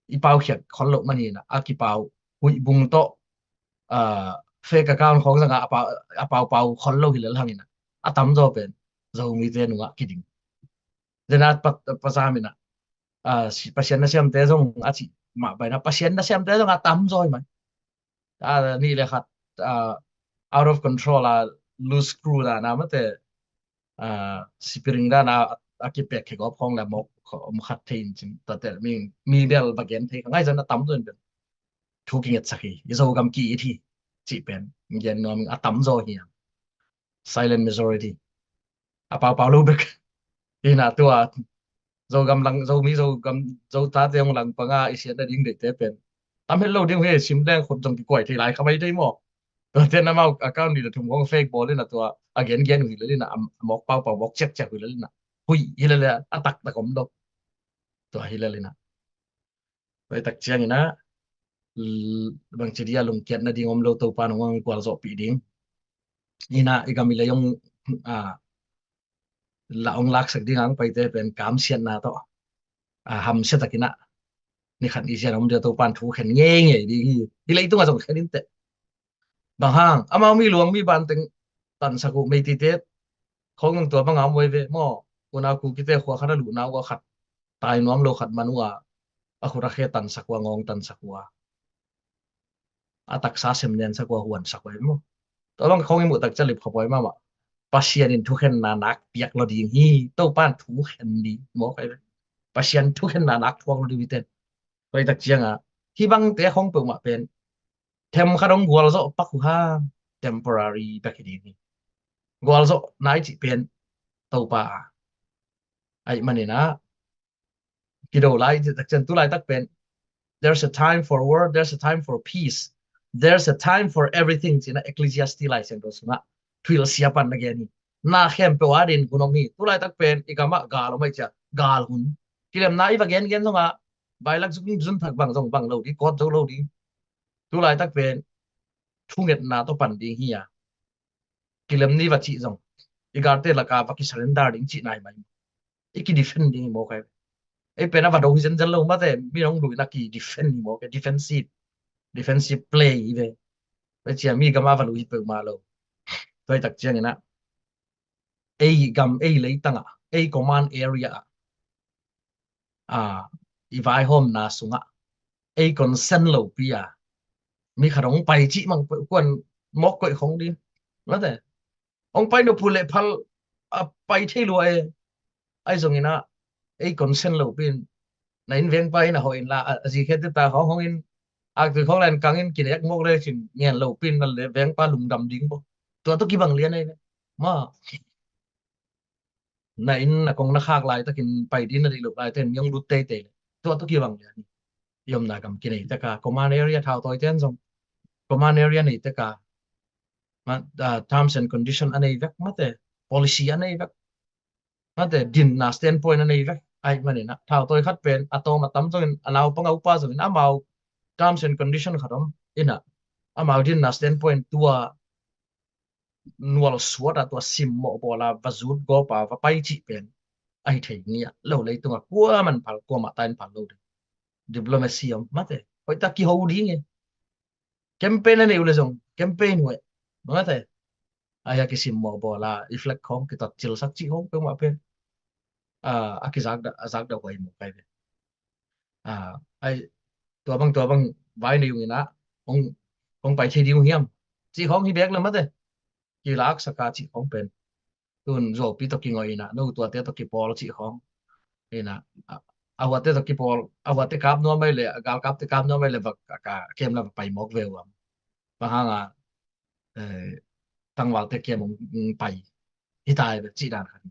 i paukhiat khol loh man hi na, a kipau huih bung tawh, ah, fake account khawng zanga a pau, a paupau khol lo hi lel hang hi na, a tamzaw pen Zomite nungah kiding. Zena pa, pa zam hi na, ah, si, Pasian na siamte zong a cih mah bai na, Pasian na siamte zong a tamzaw hi mai. Ah, nih le khat, ah, out of control, ah, loose screw na, na mate, ah, spring dan a, a kipek khek op khawng le mawk om khat thei in cin ta tel mi, mi bel va gen thei ka ngai zan a tamzaw in bel thu kingetsak hi, i Zogam ki-it hi cih pen gen nuam ing, a tamzaw hi a, silent majority. A paupau lo bek hi na, tua Zogam lang, Zomi Zogam, Zotate hong lang panga i siat nading deihte pen tam het lo ding hi, sim leng khut zong kikuai thei lai kha mai thei maw? Tuate na mau account nih le thum khawng fake bawl hi na, tua a gen gen uh hi lel hi na, a mawk paupau, mawk ciakciak uh hi lel hi na, huih hi lel hi na, a taktak om lo. Tua hi lel hi na. Tua hi tak ciang hi na, l-, bangci dia lungkiat nading om lo, Topa nong ang gualzawhpih ding hi na, i gam i lei hong, ah, la hong laksak ding ang paite pen kamsiatna tawh, ah, hamsia tak hi na, ni khat ni ciang om dia Topan thu khen ngeingei ding hi. Hi leitungah zong khen in teh. Bang hang, amau mi luang mi banteng tansak uh, Meitei te khawng tua bang a om uh ei ve maw? Unau Kukite khua khat a luhna uh a khat tai nuam lo khat man uh a, a khut a khe tansak uh a, ngawng tansak uh a, a taksa sem nensak uh a, huansak uh ei maw? Tua bang khawng i muh tak ciang lip khop uh ei mahmah. Pasian in thukhenna nak piak lo ding hi, Topan thukhen ding maw kai ve? Pasian thukhenna nak thuak lo ding hi ten. Tua hi tak ciang a, hi bangte khawng peuhmah pen them khat hong gualzawh pak uh hang, temporary bek hi ding hi. Gualzawh nai cih pen Topa a, ahih manin a, kido lai cih tak ciang tu laitak pen, there's a time for war, there's a time for peace, there's a time for everything, cih na Ecclesiastes Lai Siangtho sungah thuhilh sia pan na gen hi. Na khempeuh a din hun om hi. Tu laitak pen i gamah gal om ahih ciang gal hun. Kilemna i va gen gen zongah vailak zuk zun thak bang zong bang lo ding, kawt zo lo ding. Tu laitak pen thungetna tawh pan ding hi a, kilem ni va cih zong i galte laka va kisurrender ding cih nai mai. I kidefend ding hi maw kai. Ei pen a va do hi zenzen lo mate, mi nong luh in a kidefend hi maw kai, defensive, defensive play hi ve. Tua ciang mi gam a va luh hi peuhmah lo. Tua hi tak ciangin a, ei gam, ei leitang ah, ei command area ah, a, i vaihawmna sungah ei consent lopi a mi khat hong pai cih mang kuan mawk koih khong ding. Mate, hong pai nop uh leh phal a pai thei lua e. Ahi zongin a, ei consent lopi in, na inn vengpa in a hawh inla, a, a zikhiat te ta khawng hong in, aktui khawng len kang in kinek mawk le cin ngen lopi in na le vengpa lungdam ding bo. Tua tawh kibang lian ahi ve. Ma, na inn a kong na khak laitakin pai ding na deih loh laitakin mi hong lut teitei le, tua tawh kibang lian hi. I omna gam kinei teka, command area thautawi ten zong command area nei teka, ma, ah, terms and condition a nei vek mate, policy a nei vek mate, dinna standpoint a nei vek. Ahih manin a, thautawi khat pen a tawm a tam zongin, a naupang a upa zongin, amau terms and condition khat om in a, amau dinna standpoint tua nual suat a, tua simmawh bawl a va zut gawp a va pai cih pen ahi thei ngiat lo. Leitungah kuaman phal, kuamah ta in phal lo ding. Diplomacy om mate, hoih tak kiho ding e. Campaign a neih uh le zong campaign uh e mate, ahi a kisimmawh bawl a i flag khawng kitat cilsak cih khawng peuhmah pen, a, a kizak dah, a zak dah huai maw kai ve. A, ai, tua bang, tua bang vai nei ung in a, hong, hong pai thei ding uh hiam cih khawng hi bek le mate, kilaksak a cih khawng pen tun zuaupi tawh kingawi in a, no tuate tawh kipawl cih khawng in a, a, a huate tawh kipawl, a huate kap nuam ai le, a galkapte kap nuam ai le, va, a, a kem la va pai mawk ve uh am. Bang hang a, eh, tangvalte kem hong, hong pai hi ta ai ve cih dan khat.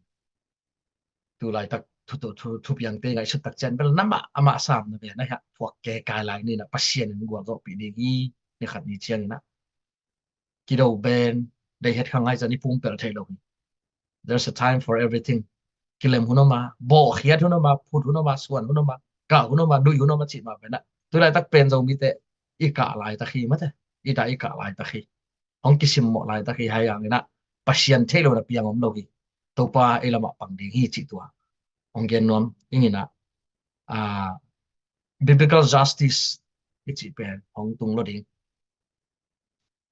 Tu laitak thu, thu, thu, thupiangte ngaihsut tak ciang bel namah amah sam na ve na hia, thuak ke kai lai ni na, Pasian in gualzawhpih ding hi. Ni khat ni ciang in a, kido ben, dei het kha ngai zan i pumpelh thei lo hi. There's a time for everything. Kilem hun om a, bawhkhiat hun om a, phut hun om a, suan hun om a, kah hun om a, duih hun om a cih mah pen a, tu laitak pen Zomite i kah laitak hi mate, i dah i kah laitak hi. hong kisimmawh laitak hi hai hanginah Pasian theih lo na piang om lo hi. Topa ei lamah pang ding hi cih tua hong gen nuam inginah, a, biblical justice i cih pen hong tung lo ding.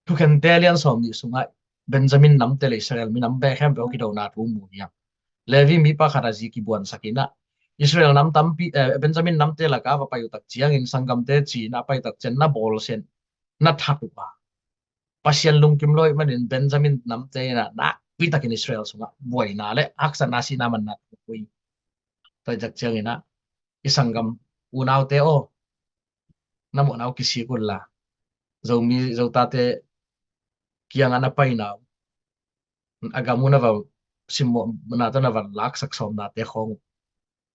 Thukhente lian sawm nih sungah Benjamin namte le Israel minam bek khempeuh kidona thu mu hiam? Levi mipa khat a zi kibuansak inah Israel nam tampi, eh, Benjamin namte lakah va pai uh tak ciangin sanggamte ci-in a pai tak ciang na bawlsiat na that uh a, Pasian lungkim lo ih manin Benjamin namte inah nakpi takin Israel sungah buaina le haksatna sihna manna thu uh hi. Tua ih tak cianginah i sanggam unaute aw, na mawhna uh kisik unla, Zomi Zotate kiangah na paina uh, a gam uh na va simmawhna tawh na va laksak sawmnate khawng uh,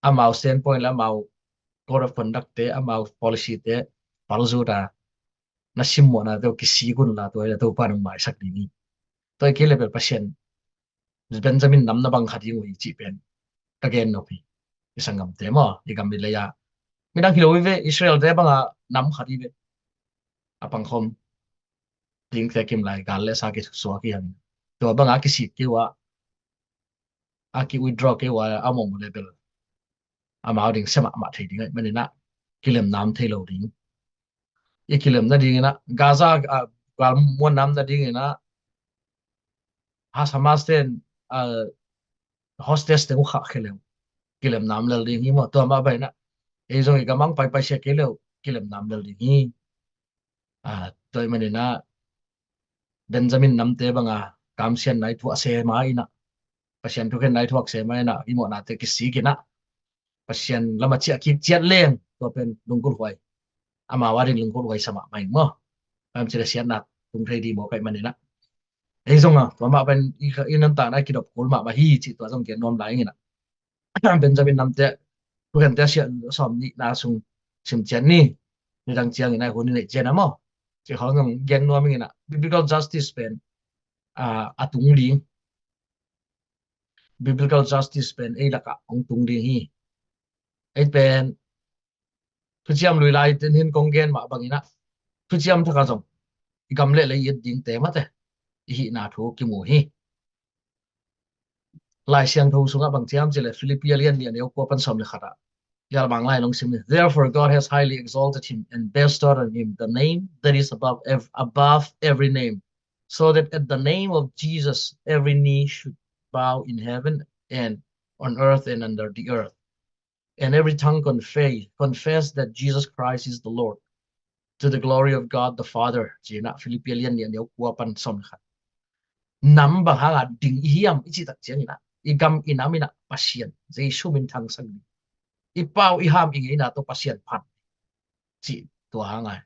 amau standpoint le amau code of conduct te, amau policy te palzut a na simmawhnate uh kisik unla, tua hi le Topa nong maisak ding hi. Tua hi kei le bel Pasian Benjamin nam na bang kha ding uh hi cih pen ka gen nop hi. I sanggamte maw, i gam i lei-a midang hi lo hi ve, Israelte banga nam khat hi ve. A pangkhawm dingte kim lai gal le sa kisuak hi hang. Tua banga kisik kei uh a, a ki withdraw kei uh a, a mawh mu le bel amau ding sia mahmah thei ding ahih maninah kilem nam thei lo ding. I kilem nadinginah Gaza, a, galmuan nam nadinginah Hamas ten, a, hostage teng uh khah khia le uh kilem nam lel ding hi maw. Tua mah bang inah ei zong i gamang paipai sia kei le uh kilem nam lel ding hi. A, tua ih maninah Benjamin namte banga kamsiatna i thuak se ma inah, Pasian thukhenna i thuak se ma inah i mawhnate kisik inah Pasian lamah ciah kik ciat leng tua pen lungkulhuai, amau a ding lungkulhuai sa mahmah ing maw. Bang ci le siatna tung thei ding maw ka ih maninah. Ei zong a tua mah pen i, i nuntakna i kidop kul mahmah hi cih tua zong gen nuam lai inginah Benjamin namte thukhente a siah sawm nihna sung sim ciat ni. Nidang ciangin a hun i neih ciat a maw, cih khawng zong gen nuam inginah biblical justice pen, a, a tung ding. Biblical justice pen ei lakah hong tung ding hi. Ei pen thuciam lui lai ten hin kong gen mah banginah thuciam thakah zong i gam le lei it dingte mate i hihna thu kimu hi. Lai Siangtho sungah bang ciam ci le Philippi a lian nih a neu kua pan sawm le khatah Lalmang lai long sim ni. Therefore God has highly exalted him and bestowed on him the name that is above ev- above every name, so that at the name of Jesus every knee should bow in heaven and on earth and under the earth, and every tongue confess confess that Jesus Christ is the Lord, to the glory of God the Father. Ci-inah Philippi a lian nih a neu kua pan sawm le khat. Nam bang hanga ding i hiam i cih tak cianginah i gam i nam inah Pasian Jesu min thangsak ding, i pau i ham i ngeina tawh Pasian phat cih tua hanga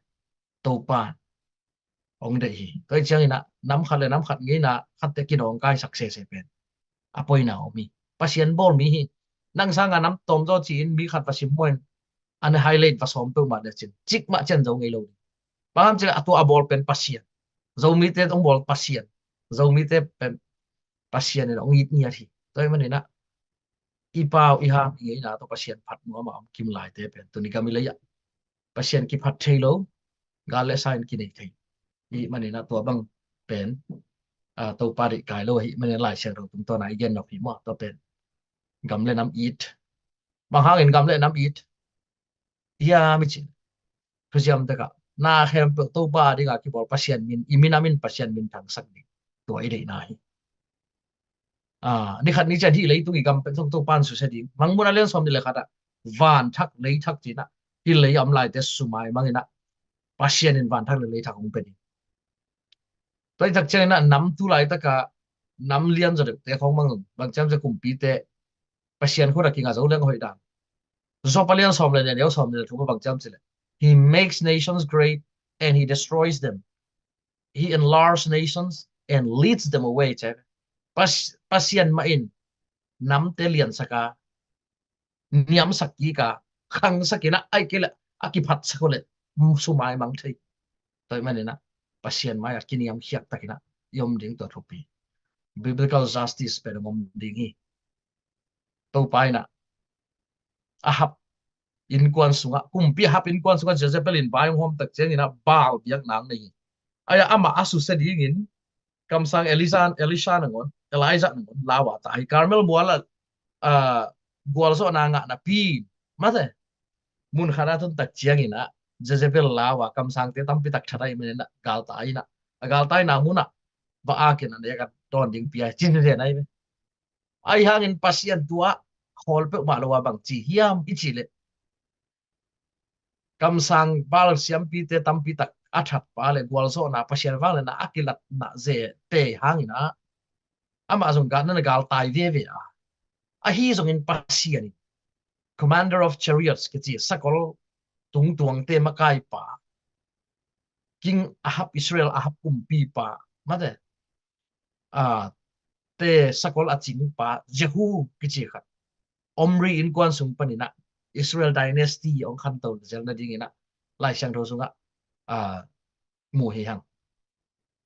Topa hong deih hi. Tua ih cianginah nam khat le nam khat ngeina khatte kidawngkaisak sese pen a poina om hi. Pasian bawl mi hi. Nang sanga nam tawmzaw ci-in mi khat va sim muain an highlight va sawm peuhmah le cin cik mah cian zo ngei lo ding. Bang ham ci le a tua a bawl pen Pasian, Zomite hong bawl Pasian, Zomite pen Pasian in hong it ngiat hi. Tua ih maninah i pau i ham i ngeina tawh Pasian phat nuam a om kim laite pen tuni gam i lei-ah Pasian kiphat thei lo, gal le sa in kinei thei. Ih maninah tua bang pen, a, Topa deih kai lo ahih manin Lai Siangtho tungtawna i gen nop hi maw. Tua pen gam le nam it. Bang hangin gam le nam it hiam i cih le thuciam tekah na khempeuh Topa dinga kibawl Pasian min, i minam in Pasian min thangsak ding, tua i deihna hi. A, ni khat ni ciang hih leitung i gam pen zong Topa in susia ding. Mangmuhna lian sawm nih le khatah van thak lei thak cinah hih lei a om laite sumai manginah Pasian in van thak le lei thak hong pia ding. Tua ih tak cianginah nam tu laitakah nam lian zaw deuhte khawng mang bang ciam cia kumpite Pasian khut a kinga zo leng hoih dan. Job a lian sawm le nih a neu sawm nih le thum a bang ciam ci le, he makes nations great and he destroys them. He enlarges nations and leads them away. Cia Pas- Pasian mah in namte liansak a, niamsak kik a, khangsak in a, ahih kei le a kiphatsak uh le sumai mang thei. Tua ih maninah Pasian mai-ah kiniamkhiak takinah i om ding tua thupi. Biblical justice pen a om ding hi. Topa inah Ahab innkuan sungah, kumpi Ahab innkuan sungah Jezebel in vai hong hawm tak cianginah Baal biakna hong nei hi. Ai-ah amah a susia dingin Kamsang Elisha, Elisha nangawn, Elijah nangawn lau a ta hi. Carmel mual ah, ah, gualzawhna ngah napi, mate, mun khat a tun tak ciangin ah Jezebel lau a kamsangte tampi tak that ahih manin ah galtai in ah, a galtaina mun ah va akin a nek a dawn ding pia hi, cin hi zen ahi ve. Ahi hangin Pasian tua khawl peuhmah lo a bang ci hiam i cih leh, kamsang val siampite tampi tak a thatpa le gualzawhna Pasian vangliatna a kilatna ze te hangin ah amah zong gal, na galtai veve a, ahi zongin Pasian in, commander of chariots kici, sakol tungtuangte makaipa, King Ahab, Israel Ahab kumpipa, mate, ah, te sakol a cingpa Jehu kici khat, Omri innkuan sung panin ah Israel dynasty hong khanto zel nadingin ah Lai Siangtho sungah, ah, mu hi hang.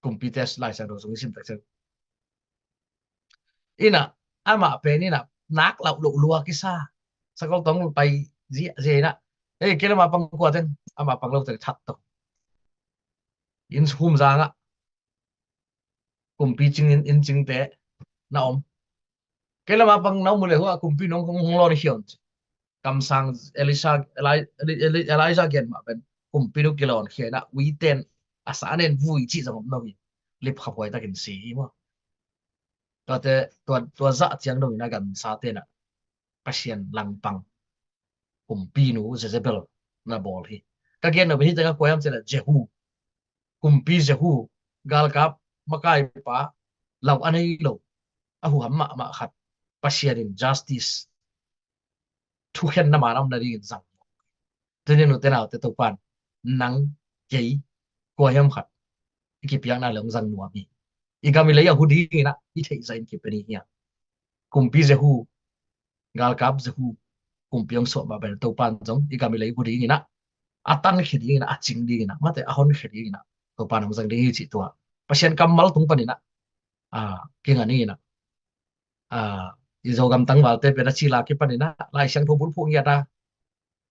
Kumpite Lai Siangtho sung i sim tak ciang in ah, amah pen in ah nak lauh loh lua kisa, sakol tawng pai zia zia in ah, ei, kei le mah pang kua teng, amah pang lo teng that to. Inn hum zangah kumpi cingin, inn cingte na om. Kei le mah pang na om uh leh hua kumpi nong hong, hong lawn khia un ci. Kamsang Elisha, Eli-, Eli-, Eli-, Elijah gen mah pen kumpi nu kilawn khia in ah uiten a sa nen vui cih zong om lo hi. Lipkha huai takin si hi maw. Tuate, tua, tua zah ciang dongin a gansate in ah Pasian langpang kumpinu Jezebel na bawl hi. Ka gen nop hi tengah kua hiam cih leh Jehu, kumpi Jehu, galkap makaipa, lau a nei lo, a huham mahmah khat, Pasian in justice, thukhenna man a om nadingin zang. Tuni nute naute Topan nang kei kua hiam khat i kipiakna le hong zang nuam hi. I gam i lei a hu dingin ah i theih zahin kipe ni hi a. Kumpi Jehu, galkap Jehu, kumpi hong suah mah bel Topan zong i gam i lei hu dingin ah a tankhia dingin ah, a cing dingin ah, mate, a honkhia dingin ah Topan hong zang ding hi cih tua Pasian kammal tung panin ah, ah, kinga ni in ah, ah, i Zogam tangvalte pen a cila kipanin ah Lai Siangtho bulphuh ngiat a,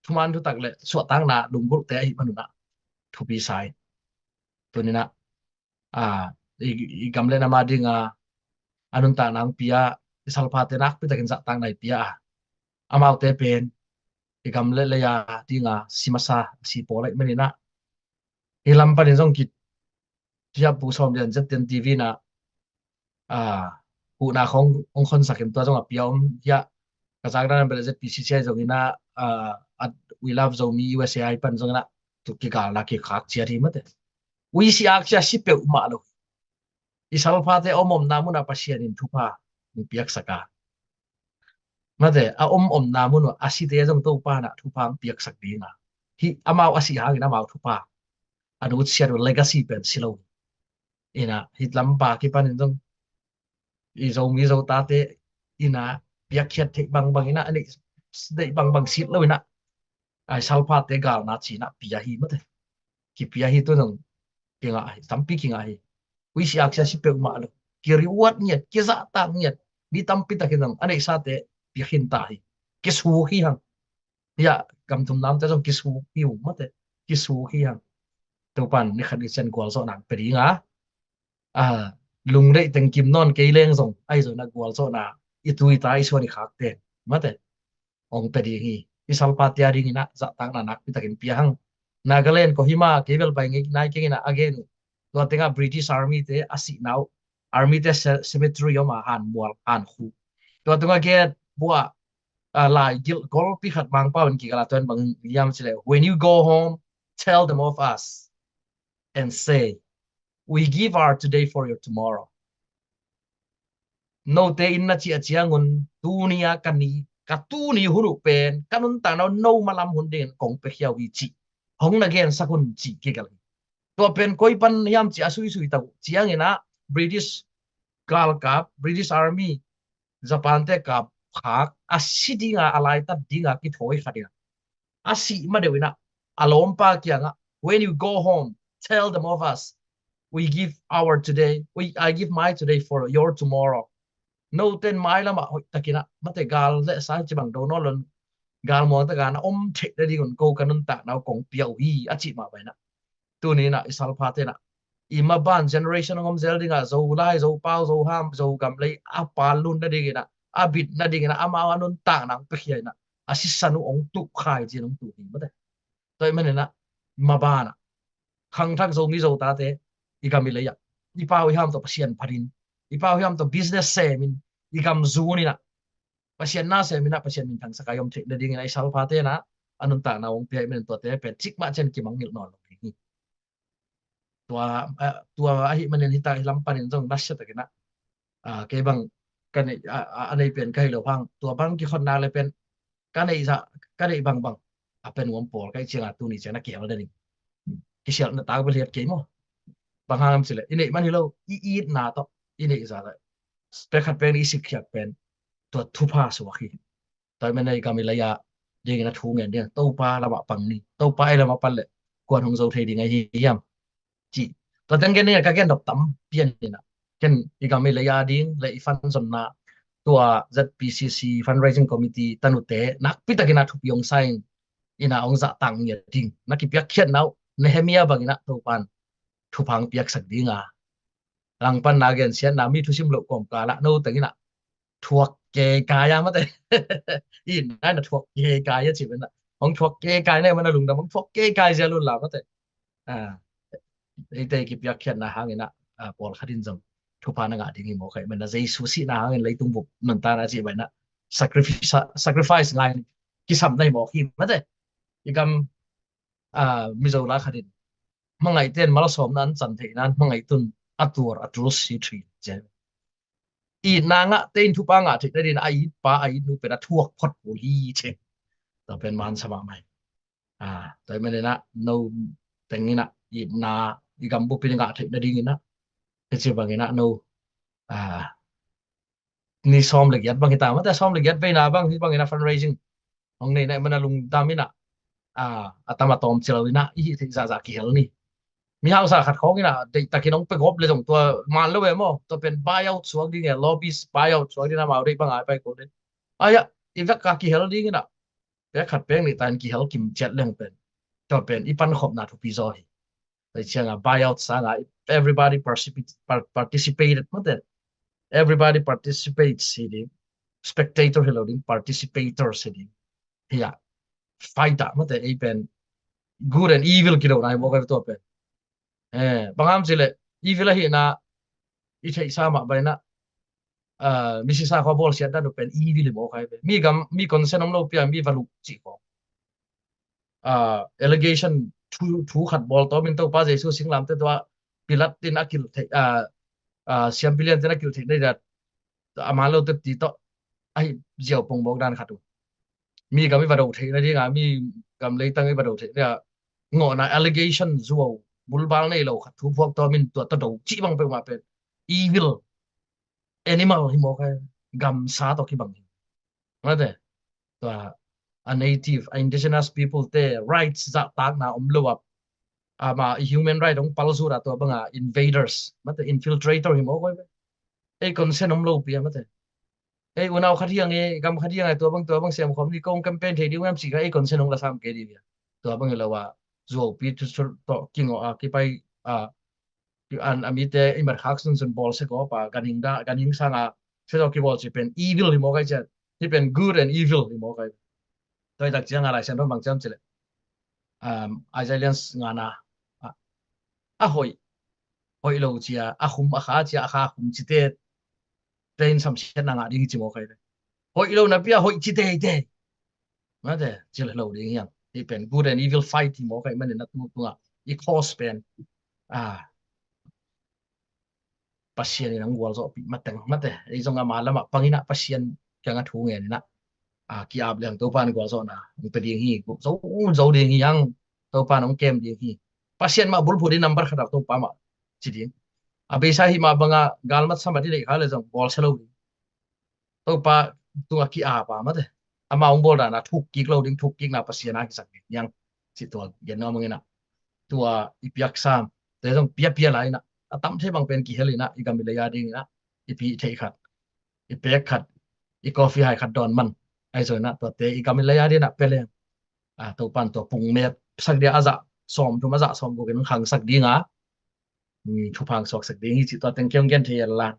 thuman thutak le suahtakna lunggulhte ahih manun ah thupi sa in. Tuni in ah, ah, i, i gam le nam a dinga a nuntakna hong pia, i salphate nakpi takin zahtakna i pia a, amaute pen i gam le lei a dinga si masa, si pawl ahih manin ah, hi lam panin zong ki, hiah Pu Sawm Lian Zet Ten T V in ah, ah, huhna khong hong khonsak in tua zong a pia om hiah, ka zak dan bel Z P C C I zongin ah, ah, at We Love Zomi U S A I pan zongin ah tu kigalna kikhak ciat hi mate. Uisi aksia si peuhmah lo. I salphate a om omna mun ah Pasian in thupha hong piaksak a, mate, a om omna mun ah a site zong Topa in ah thupha hong piaksak ding a, hih amau a sih hangin amau thupha a nutsiat uh legacy pen si lo. In ah hih lampa kipanin zong i Zomi Zotate in ah piakkhiat theih bangbang in ah, a neih deih bangbang sit lo in ah, a i salphate galna ci in ah pia hi mate. Kipia hi, tu zong kingah hi, tampi kingah hi. Uisi aksia si peuhmah lo. Ki reward ngiat, kizahtak ngiat. Mi tampi takin zong a neihsate pia khin ta hi. Kisuk hi hang. Hiah gam thum namte zong kisuk hi uh mate. Kisuk hi hang. Topan ni khat ni ciang gualzawhna hong pia ding a, ah, lungdeih teng kim nawn kei leng zong, ahi zongin ah gualzawhna i tu i ta i suan i khakte mate hong pia ding hi. I salphate a dingin ah zahtakna nakpi takin pia hang. Nagaland, Kohima, kei bel pai ngei nai keng in ah a gen uh, tua tengah British Army te a sihna uh, Army te ce-, cemetery om a, han mual, han khu. Tua tungah gen bua, ah, lai gilh golpi khat Mangpau in kigal a, tua in bang hiam cih leh, "When you go home, tell them of us and say, 'We give our today for your tomorrow.'" Note in na cih a ciangun, tuni a ka ni, ka tuni hun uh pen ka nuntakna uh no malam hun dingin kong piakhia uh hi cih hong na gensak un cih kigal hi. Tua pen koi pan hiam cih a suisui tak uh ciangin ah, British galkap, British Army, Japan te kap khak, a si dinga, a laitat dinga kithawi khat in ah, a sih ma deuh in ah, a lawmpa kiangah, "When you go home, tell them of us. We give our today, we, I give my today for your tomorrow." Note in mailamah hoih takin ah, mate, gal le sa ci bang do nawn lo in, gal muang takin ah om theih nadingun ko ka nuntakna uh kong pia uh hi, a cih mah bang in ah, tuni in ah i salphate in ah i maban generation hong om zel dingah Zolai, Zopau, Zoham, Zogam lei a pal lun nadingin ah, a bit nadingin ah, amau a nuntakna hong piakhia in ah, a sisan uh hong tuh khai cin hong tuh hi mate. Tua ahih manin ah maban ah khangthak Zomi Zotate i gam i lei ah i pau i ham tawh Pasian phatin, i pau i ham tawh business semin, i gam zunin ah Pasian na semin ah Pasian minthang sakai om theih nadingin ah i salphate na a nuntakna hong pia ahih manin tuate pen cikmah cian kimangngilh nawn lo hi. Tua, ah, tua ahih manin hita hi lam panin zong nasia takin ah, ah, kei bang ka neih, ah, ah, a neih pen ka hi lo hang, tua bang kikhon nak le pen ka neih zah, ka neih bangbang a pen uam pawl ka i ciangah tuni ciang na kihel den ing. Kisialhna tak bel hiat kei maw? Bang hang am cileh i neih man hi lo, i itna tawh i neih zah le pek khat pen i sikkhiat pen tua thupha suak hi. Tua ahih manin i gam i lei a dingin a thu ngen ding, Topa lamah pang ni, Topa ei lamah pan leh kuan hong zo thei ding ahi hiam? Ci. Tua teng gen ding a ka gen dok tam pian in ah, ken i gam i lei a ding le i fund zonna tua Z P C C fundraising committee tanute nakpi takin ah thupi hong sa in, in ah hong zahtak ngiat ding na kipiakkhiatna uh Nehemiah bangin ah Topan thupha hong piaksak ding a, langpan na gensiatna mi thusim loh kawmkal ah no teng in ah thuak kekai a mate. I nai na thuak kekai a ci ven ah, hong thuak kekai na mana lungdam, hong thuak kekai zia lun la mate. Ah, eite kipiakkhiatna hangin ah, ah, pawlkhat in zong thupha na ngah ding hi mawk hi. Mana Jesu sihna hangin leitung bup nuntakna cih bai na sacrifice, sacrifice ngai kisam na hi mawk hi mate. I gam, ah, Mizo la khat in hmangaihten malsawmna an can theih nan hmangaih tun a tuar a tul si thin cia. Itna ngahte in thupha ngah theih nadin a itpa a itnu pen a thuak phot kul hi ci. Tua pen man sa mahmah hi. Ah, tua ahih manin ah no teng in ah itna i gam bup in ngah theih nadingin ah, hici bangin ah no, ah, ni sawm le giat bang hi ta mate, sawm le giat veina bang hi bangin ah fundraising hong nei na mana lungdam in ah, ah, a tam a tawm ci lo in ah i hih theih zahzah kihel ni. Mi hausa khat khawng in ah deihtakin hong pia gawp le zong tua man lo ve maw? Tua pen buyout suak ding e, lobbyist buyout suak ding a mau deih bang a pai ko le. Ai ah, i vek a kihel ding in ah pek khat pek nih tan kihel kim ciat leng pen tua pen i pankhopna thupi zaw hi. Tua ciangah buyout sangah everybody participate, par-, participated mate. Everybody participates hi ding. Spectator hi lo ding, participators hi ding. Hi ah, fighter mate, ei pen good and evil kido na hi mawk ai tua pen. Eh, bang ham cileh evil ahihna i theihsa mah bai na, ah, misisa khua bawlsiat dan uh pen evil hi mawk ai pen. Mi gam, mi consent om lo pia mi va luh cih khawng. Ah, allegation thu, thu khat bawl tawmin Topa Jesu singlamte tua Pilat in a kilh theih, ah, ah, siampi liante in a kilh theih nading a man lo tep ti tawh ahi ziau pong bawk dan khat uh. Mi gam i va do theih nading a, mi gam leitang i va do theih nading a ngawhna allegation zuau bulbal nei lo khat thu phuak tawmin tua tawh do cih bang peuhmah pen evil animal hi mawk ai, gamsa tawh kibang hi. Mate, tua a native, a indigenous people te rights zahtakna om lo a, ama i human right hong palzut a tua banga invaders, mate, infiltrator hi mawk ai. Ei consent om lo pia mate. Ei unau khat hiang e, gam khat hiang e, tua bang, tua bang siam khawm ni kong campaign thei ding em ci kha ei consent hong la sam kei ding a. Tua bang hi lo a, zuaupi thu tawh kingawh a, kipai a, an a mite i mat khak sunsun bawl se gawp a, ganhing da, ganhing sanga se tawh kibawl ci pen evil hi mawk ai cian. Hi pen good and evil hi mawk ai. Tua i tak ciang a Lai Siangtho bang ciam cileh, um, Isaiah lian ngana, a, a hoih, hoih lo cia, a khum a kha cia, a kha khum cite, te in samsiatna ngah ding hi ci mawk ai. Hoih lo napi a hoih ci teitei. Mate, cil lo ding hiang. Hi pen good and evil fight hi mawk ai manin a tu tunga i cause pen, ah, Pasian in ang gualzawhpih mateng mate. Ei zong ama lamah pangin ah Pasian kiangah thu ngen in ah, ah, ki-ap leng Topa in gualzawhna hong pia ding hi. Zo, zo ding hi hang, Topa in hong kem ding hi. Pasian mah bulphuh ding number khat ah Topa mah ci ding. A beisa hih mah banga galmat samat i neih kha le zong bawlsia lo ding. Topa tungah ki-ap a mate. Ama hong bawl dana thuk kik lo ding, thuk kikna Pasian a kisak ding hiang. Ci tua gen nuam ing in ah. Tua i piak sam te zong piapia lai in ah, a tam thei bang pen kihel in ah, i gam i lei a ding in ah, i pi i theih khat, i pek khat, i coffee hai khat dawn man. Ahi zong in ah tuate i gam i lei a ding in ah pia leng, ah, Topa in tua pung met sak dia a zah sawm thum a zah sawm guk in hong khangsak ding a, mm, thupha suaksak ding hi cih tua teng kei hong gen thei a la.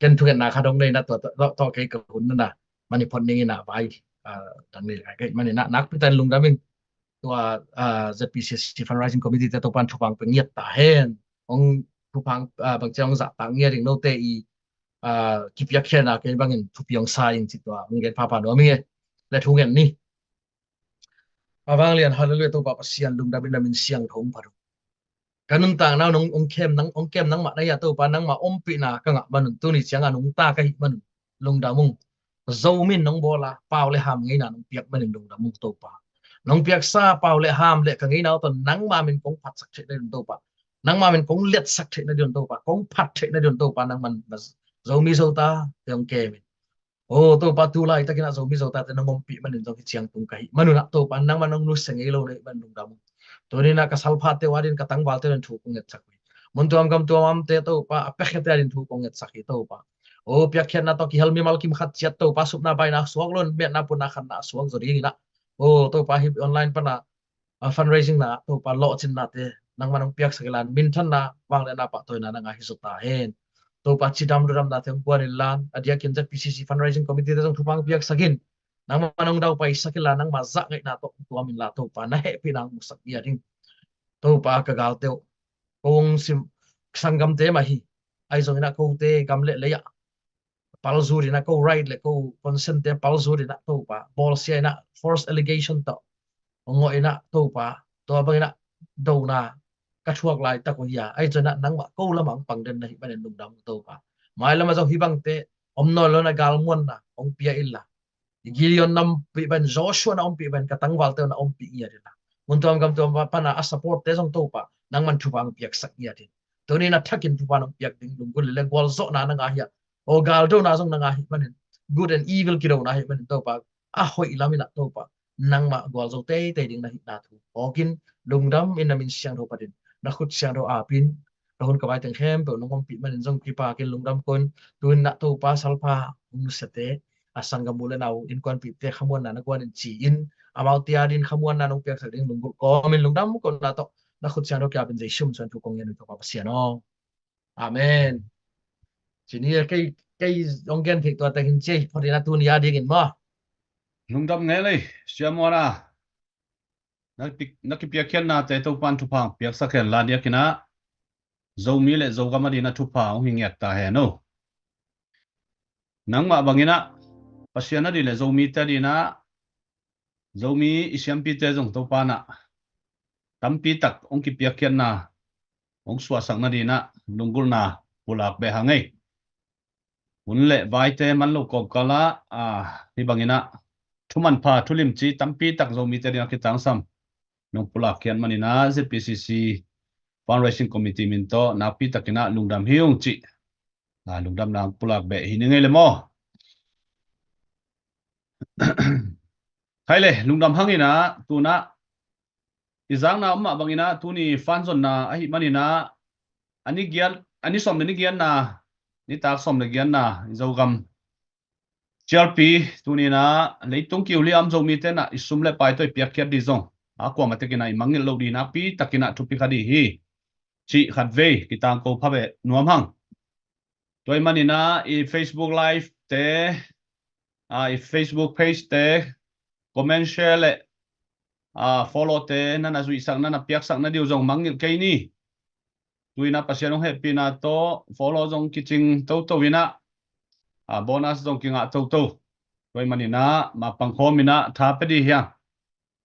Ken thungetna khat hong nei na tua, tua, tua kei ka hun na na. Mani phot ning ina vai. Ah, tang ni lai kei mani na nakpi tan lungdam in tua, ah, Z P C C Fundraising Committee te Topan thupha pia ngiat ta hen. Hong thupha, ah, bang ciang hong zahtak ngiat ding note i, ah, kipiakkhiatna kei bangin thupi hong sa in cih tua hong gen phapha nuam ing e. Le thungen ni. A vanglian, hallelujah, Topa Pasian lungdam in na min siangtho hong phat uh. Ka nuntakna nong, hong kem nang, hong kem nangmah na hi a Topa, nangmah ompihna ka ngah manun, tuni cianga nungta ka hih manun lungdam ung. Zomi in nong bawl a, pau le ham ngeina nong piak manin lungdam ung Topa. Nong piaksa pau le ham le ka ngeina uh tawh nangma min kong phatsak theih nading un Topa. Nangma min kong liatsak theih nading un Topa. Kong phat theih nading un Topa, nangman na Zomi Zota te hong kem in. O Topa, tu laitakin ah Zomi Zota te nong ompih manin zong hi ciang tung ka hih manun ah Topa, nangman nong nusia ngei lo na hih man lungdam ung. Tuni in ah ka salphate uh adingin, ka tangvalte uh adingin thu kong ngetsak uh hi. Mun tuam gam tuam amte Topa, a piakkhiate adingin thu kong ngetsak hi Topa. O piakkhiatna tawh kihel mimal kim khat ciat Topa, supna baina suak lo in, miatna punna khatna suak zaw dingin ah, o Topa, hih online pan a, a fundraising na Topa, lawhcinna te nangman hong piaksak inla, minthanna, vangliatna, pahtawina na ngah hi zaw ta hen. Topa, cidam ludamna te hong guan inla, a diakin Z P C C Fundraising Committee te zong thupha hong piaksak in, nangman hong daupaisak inla, nangma zahngaihna tawh hong tuam inla Topa, na hehpihna hong musak ngiat ding. Topa, ka galte uh, kong sim, sanggamte mah hi, ahi zongin ah kote gam le lei ah palzut in ah, ko right le ko consent te palzut in ah Topa, bawlsia in ah, false allegation tawh hong ngawh in ah Topa, tua bangin ah dona ka thuak laitak uh hi a, ahi zongin ah nangmah ko lamah hong pang den na hih manin lungdam ung Topa. Mailam ah zong hih bangte om nawn lo in ah galmuanna hong pia inla, Gideon na ompih bangin, Joshua na ompih bangin, ka tangvalte uh na ompih ngiat inla, mun tuam gam tuam pan a, a support te zong Topa, nangman thupha hong piaksak ngiat in. Tuni in a thakin thupha nong piak ding, lunggulh le gualzawhna na ngah hi a, o galdona zong na ngah hih manin, good and evil kidona hih manin Topa, a hoih lam in ah Topa, nangmah gualzo teitei ding na hihna thu phawkin, lungdam in na min siangtho phat in, na khut siangtho ap in, ka hun ka bai teng khempeuh nong ompih manin zong kipak in lungdam ko in, tu in ah Topa, salpha hong nusiate, a sanggam u le nau, innkuanpihte khamuanna na guan in ci in, amaute adingin khamuanna nong piaksak ding lunggulh kawmin lungdam ko in, na tawh na khut siangtho kiap in Jesu min suangin thu kong ngen uh hi Topa Pasian aw. Amen. Ci ni, kei, kei hong gen theih tua teng hi ci ei, phot in ah tuni a dingin maw. Lungdam ngei lei, Sia Muan a. Na pi-, na kipiakkhiatnate Topan thupha hong piaksak hen la, a diakin ah Zomi le Zogam adingin ah thupha hong hi ngiat ta hen o. Nangmah bangin ah Pasian ading le Zomite adingin ah, Zomi i siampite zong Topan ah tampi tak hong kipiakkhiatna hong suahsak nadingin ah lunggulhna pulak beh hang ei. Hun le vaite man lo kawmkal ah, a, hih bangin ah thumanpha, thulimci tampi tak Zomite adingin ah kitangsam nong pulakkhiat manin ah Z P C C Fundraising Committee min tawh nakpi takin ah lungdam hi ung cih, a, lungdamna pulak beh hi ning ei le maw. Khai le, lungdam hang in ah, tu in ah i zakna om mah bangin ah, tuni fan zonna ahih manin ah, a ni giat, a ni sawm le ni giatna, nitak sawm le giatna, i Zogam cialpi, tuni in ah leitung kiu li a om Zomite in ah i sum le pai tawh i piakkhiat ding zong, a, kuamah tekin ah i mangngilh loh ding nakpi takin ah thupi kha ding hi cih khatvei kitangko pha beh nuam hang. Tua ahih manin ah i Facebook Live te, a, i Facebook page te, comment, share le, a, follow te na na zuihsak, na na piaksak nading uh zong mangngilh kei ni. Tu in ah Pasian hong hehpihna tawh follow zong kicing toto in ah, a, bonus zong kingah toto. Tua ahih manin ah mapang khawm in ah tha pia ding hi hang.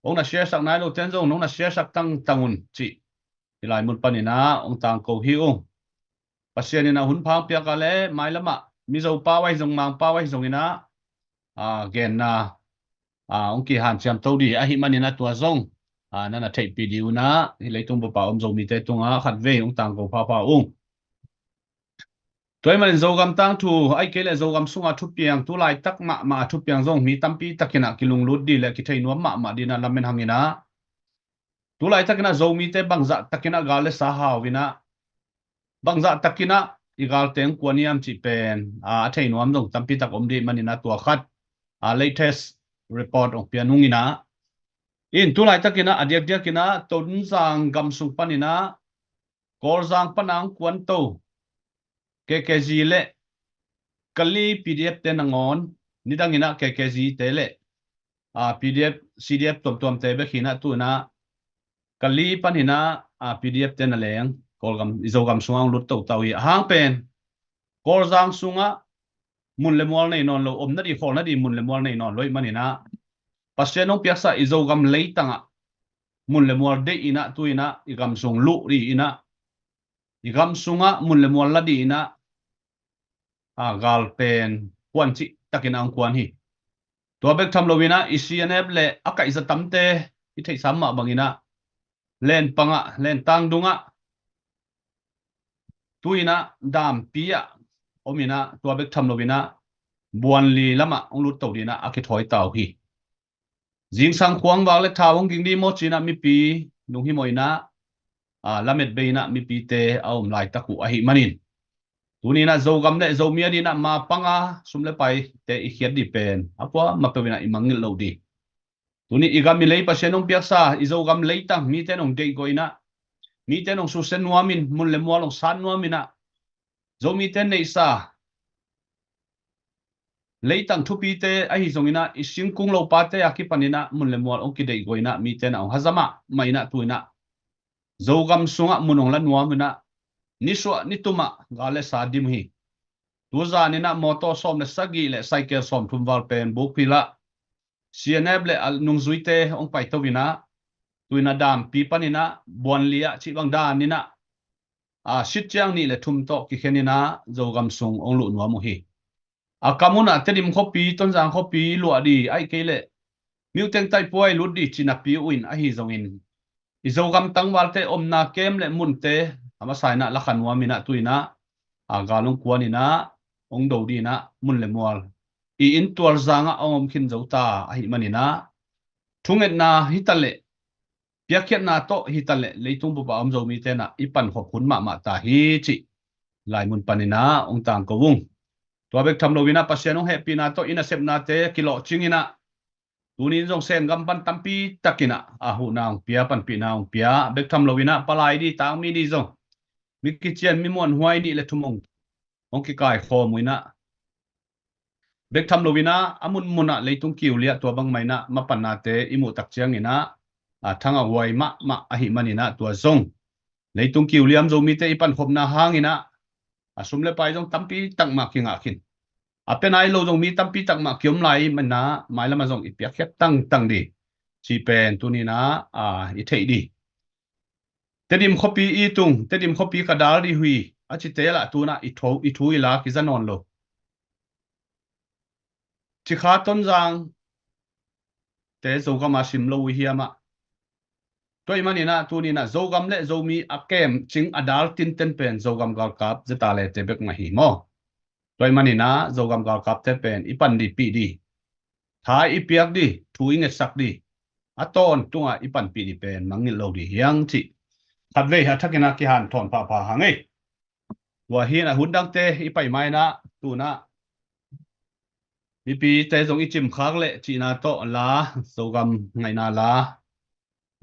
Hong na share sak nai lote in zong hong na share sak tangtang un cih hih lai mun panin ah hong tangko hi ung. Pasian in ah hun pha hong piak a leh, mailam ah Mizo pau ahi zong, Mang pau ahi zongin ah, a, genna, a, hong kihanciam to ding ahih manin ah tua zong, a, na na theihpih ding un ah, hih leitung bup a om Zomite tungah khatvei hong tangko phapha ung. Tua ahih manin Zogam tangthu, ahih kei leh Zogam sunga thupiang, tu laitak mahmah a thupiang zong mi tampi takin ah kilunglut ding le kithei nuam mahmah dingin ah lamen hang in ah, tu laitakin ah Zomite bangzah takin ah gal le sa hau in ah, bangzah takin ah i galte hong kuan hiam cih pen, a, a thei nuam zong tampi tak om ding ahih manin ah tua khat, a, latest report hong pia nung in ah. In tu laitakin ah a diakdiakin ah Tonzang gam sung panin ah Kawlzang pana hong kuanto K K Z le Kali P D F te nangawn, nidang inah K K Z te le, a, P D F, C D F tuamtuamte bek hinah tu inah Kali pan hinah, a, P D F te na leng Kawlgam, i Zogam sungah hong lut toto hi. A hang pen Kawlzang sungah mun le mual nei nawn lo, omna di khawlna di mun le mual nei nawn lo ih maninah Pasian hong piaksa i Zogam leitangah mun le mual deih inah tu inah i gam sung luh dih inah, i gam sungah mun le mual la dih inah, a, gal pen kuan cih takin a hong kuan hi. Tua bek tham lo inah i C N F le a kaihza tamte i theihsa mah banginah Lenpangah, Lentang dungah, tu inah Dampi ah om inah, tua bek tham lo inah Buanli lamah hong lut to dinah a kithawi tau hi. Zingsang khuang vak le thau hong ging di maw cinah mipi nung hi maw inah, a, lamet bei inah mipite a om laitak uh ahi manin, tuni inah Zogam le Zomi a dinah mapanga sum le paite i khiat di pen a pua mapeuh inah i mangngilh lo di. Tuni i gam i lei Pasian hong piaksa i Zogam leitang mite nong deihgawh inah, mite nong susia nuamin, mun le mual hong sat nuam inah, Zomite neihsa leitang thupite ahi zong inah, i singkung lopate a kipan inah mun le mual hong kideihgawh inah mite na hong haza mahmah inah tu inah Zogam sungah mun hong la nuam inah, nisuah nitumah gal le sa dim hi. Tuzan inah mawtaw sawm le sagih le saikel sawm thum val pen bukphilah C N F le a nungzuite hong paito inah, tu inah Dampi pan inah Buanli ah cih bang dan inah, a, sit ciang nih le thum tawh kikhen inah Zogam sung hong luh nuam uh hi. A kam unah Tedim khuapi, Tonzang khuapi luah di, ahih kei leh Myo Teng Taipua i lut di cinapi uh in ahi zongin, i Zogam tangvalte omna kem le munte a masa inah la kha nuam inah tu inah, a, gal hong kuan inah hong do di inah mun le mual i inn tualzangah hong om khin zo ta ahi maninah, thungetna hitaleh, piakkhiatna tawh hitaleh leitung bup a om Zomite inah i pankhop hun mahmah ta hi cih laimun pan inah hong tangko ung. Tua bek tham lo inah Pasian hong hehpihna tawh i nasepnate kilawhcing inah, tuni in zong Sen gam pan tampi tak inah a huhna hong pia, panpihna hong pia, bek tham lo inah palai di, tangmi di zong mi kician, mi muanhuai nih le thum hong, hong kikaikhawm uh inah, bek tham lo inah a munmunah leitung kiuliah tua bangmah inah mapannate i muh tak ciang inah, a, thangah huai mahmah ahi man inah tua zong leitung kiuliam Zomite i pankhopna hang inah a sum le pai zong tampi tak mah kingah khin. A pia nai lo zong mi tampi tak mah kiom lai man inah mailamah zong i piakkhiat tangtang di cih pen tuni inah, a, i theih di. Tedim khuapi i tung, Tedim khuapi ka dal di uh hi a cite lah tu inah i thu, i thu i la kiza nawn lo. Cikha Tonzang te Zogam a sim lo uh hiam ah. Tua ih man inah tuni inah Zogam le Zomi a kemcing a dal tinten pen Zogam galkap ZRA le te bek mah hi maw. Tua ih man inah Zogam galkapte pen i pan dipih di, tha i piak di, thu i ngetsak di, a tawntungah i panpih di pen mangngilh lo di hi hang cih khatvei a thak inah kihanthawn phapha hang ei. Tua hi inah hun dangte i pai ma inah tu inah mipite zong i cimkhak leh cihna tawh la, Zogam ngaihna la,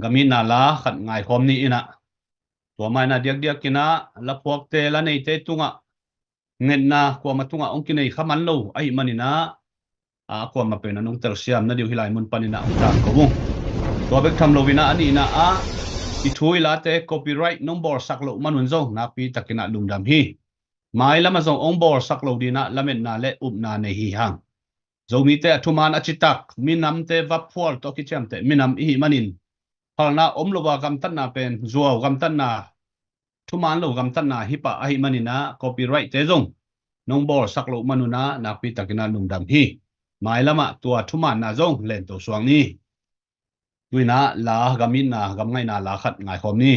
gam itna la khat ngaikhawm ni inah, tua ma inah diakdiak inah la phuakte, la neite tungah ngetna kuamah tungah hong kinei kha man lo ahi man inah, a, kuamah pen a nung telsiam na di uh hi lai mun pan inah hong tangko ung. Tua bek tham lo inah a nihna ah i thu i late copyright nong bawlsak loh man un zong nakpi tak inah lungdam hi. Mailamah zong hong bawlsak lo di inah lametna le upna nei hi hang. Zomite a thuman a citak minamte, vaphual tawh kiciamteh minam i hih manin, phalna om lo a gamtatna pen zuau gamtatna, thuman lo gamtatna hi pah ahi man inah copyright te zong nong bawlsak loh man un ah nakpi tak inah lungdam hi. Mailamah tua thumanna zong lento suak ni. Tu inah la, gam itna, gam ngaihna la khat ngaikhawm ni.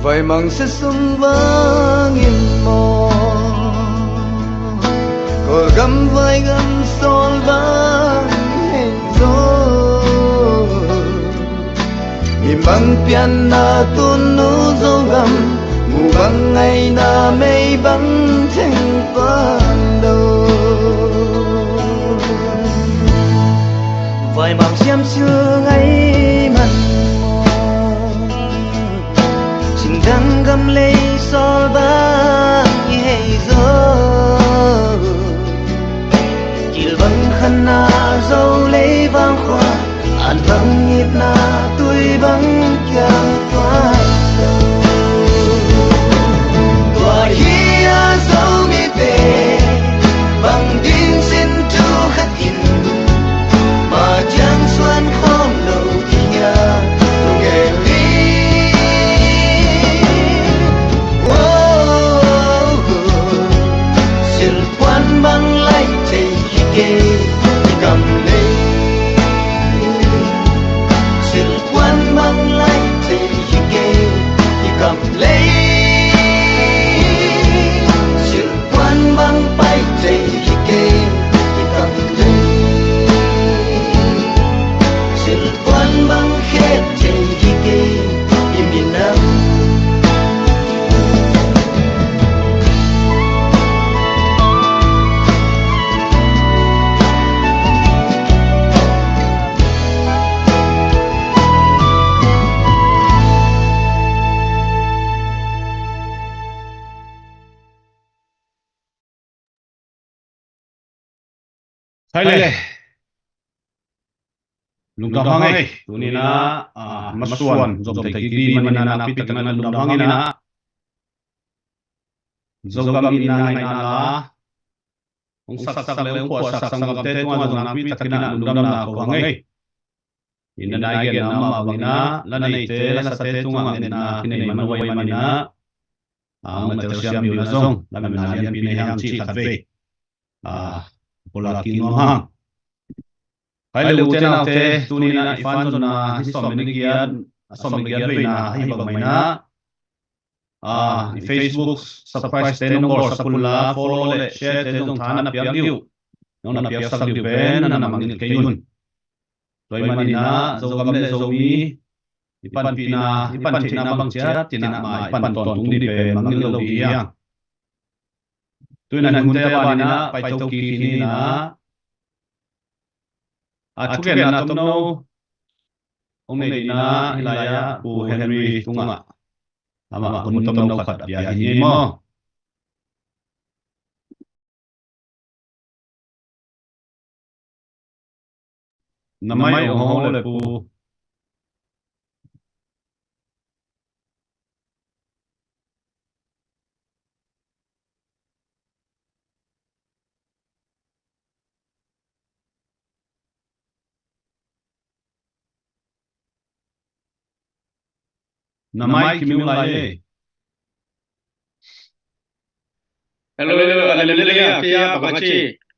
Vaimang sia sum vangin maw, Kawlgam vaigam sawl vang hei zo. Hih bang pianna tunu Zogam, mu bang ngaina mei bang theng pan lo. Vaimang siam sil ngai man maw, Cindang gam lei sawl bang i hei zo. Kilbang khanna zo lei vang khua, an bang itna tui bang kiang khua. Tua hi a Zomite bang ding sin thu khat in, ma ciang suan khawm lo ding a, lunggel hi. Silpuan bang lai thei hi kei i kam lei. Silpuan bang lai thei hi kei i kam lei. Silpuan bang pai thei hi kei i kam lei. Silpuan bang khet thei hi kei i minam. Hai le. Lungdam hang ei. Tuni in ah, ah, masuan zom thei kik ding manin ah nakpi takin ah lungdam hang in ah, Zogam itna ngaihna la hong saksak le hong khuahsak sanggamte tungah zong nakpi takin ah lungdamna ko hang ei. Itna nai genna mah bangin ah, la neite, la sate tungah ngetna kinei man huai manin ah, ah, hong na telsiam ding uh na zong lametna lianpi nei hang cih khat vei, ah, pulak kik nuam hang. Hai le, ute naute, tuni in ah i fan zonna hi sawm le giat, sawm le giat veina ahi bang mah in ah, ah, i Facebook subscribe te nong bawlsak un la, follow le share te zong tha na piak ding uh, nong na piaksak ding uh pen na na mangngilh kei un. Tua ahih manin ah Zogam le Zomi i panpihna, i pantheihna bang ciat in ah mah i pan tawntung ding pen mangngilh lo ding hi hang. Tu in ah hunte a ban in ah paito kik ni in ah, a thugenna tomno hong nei ding in ah hih lai-ah Pu Henry tungah amah hun tomno khat a pia hi ni maw. Na mai ong hong ho le Pu. Na mai kim ung lai e. Hello, hello, a lem lel a, kei a bang a ci.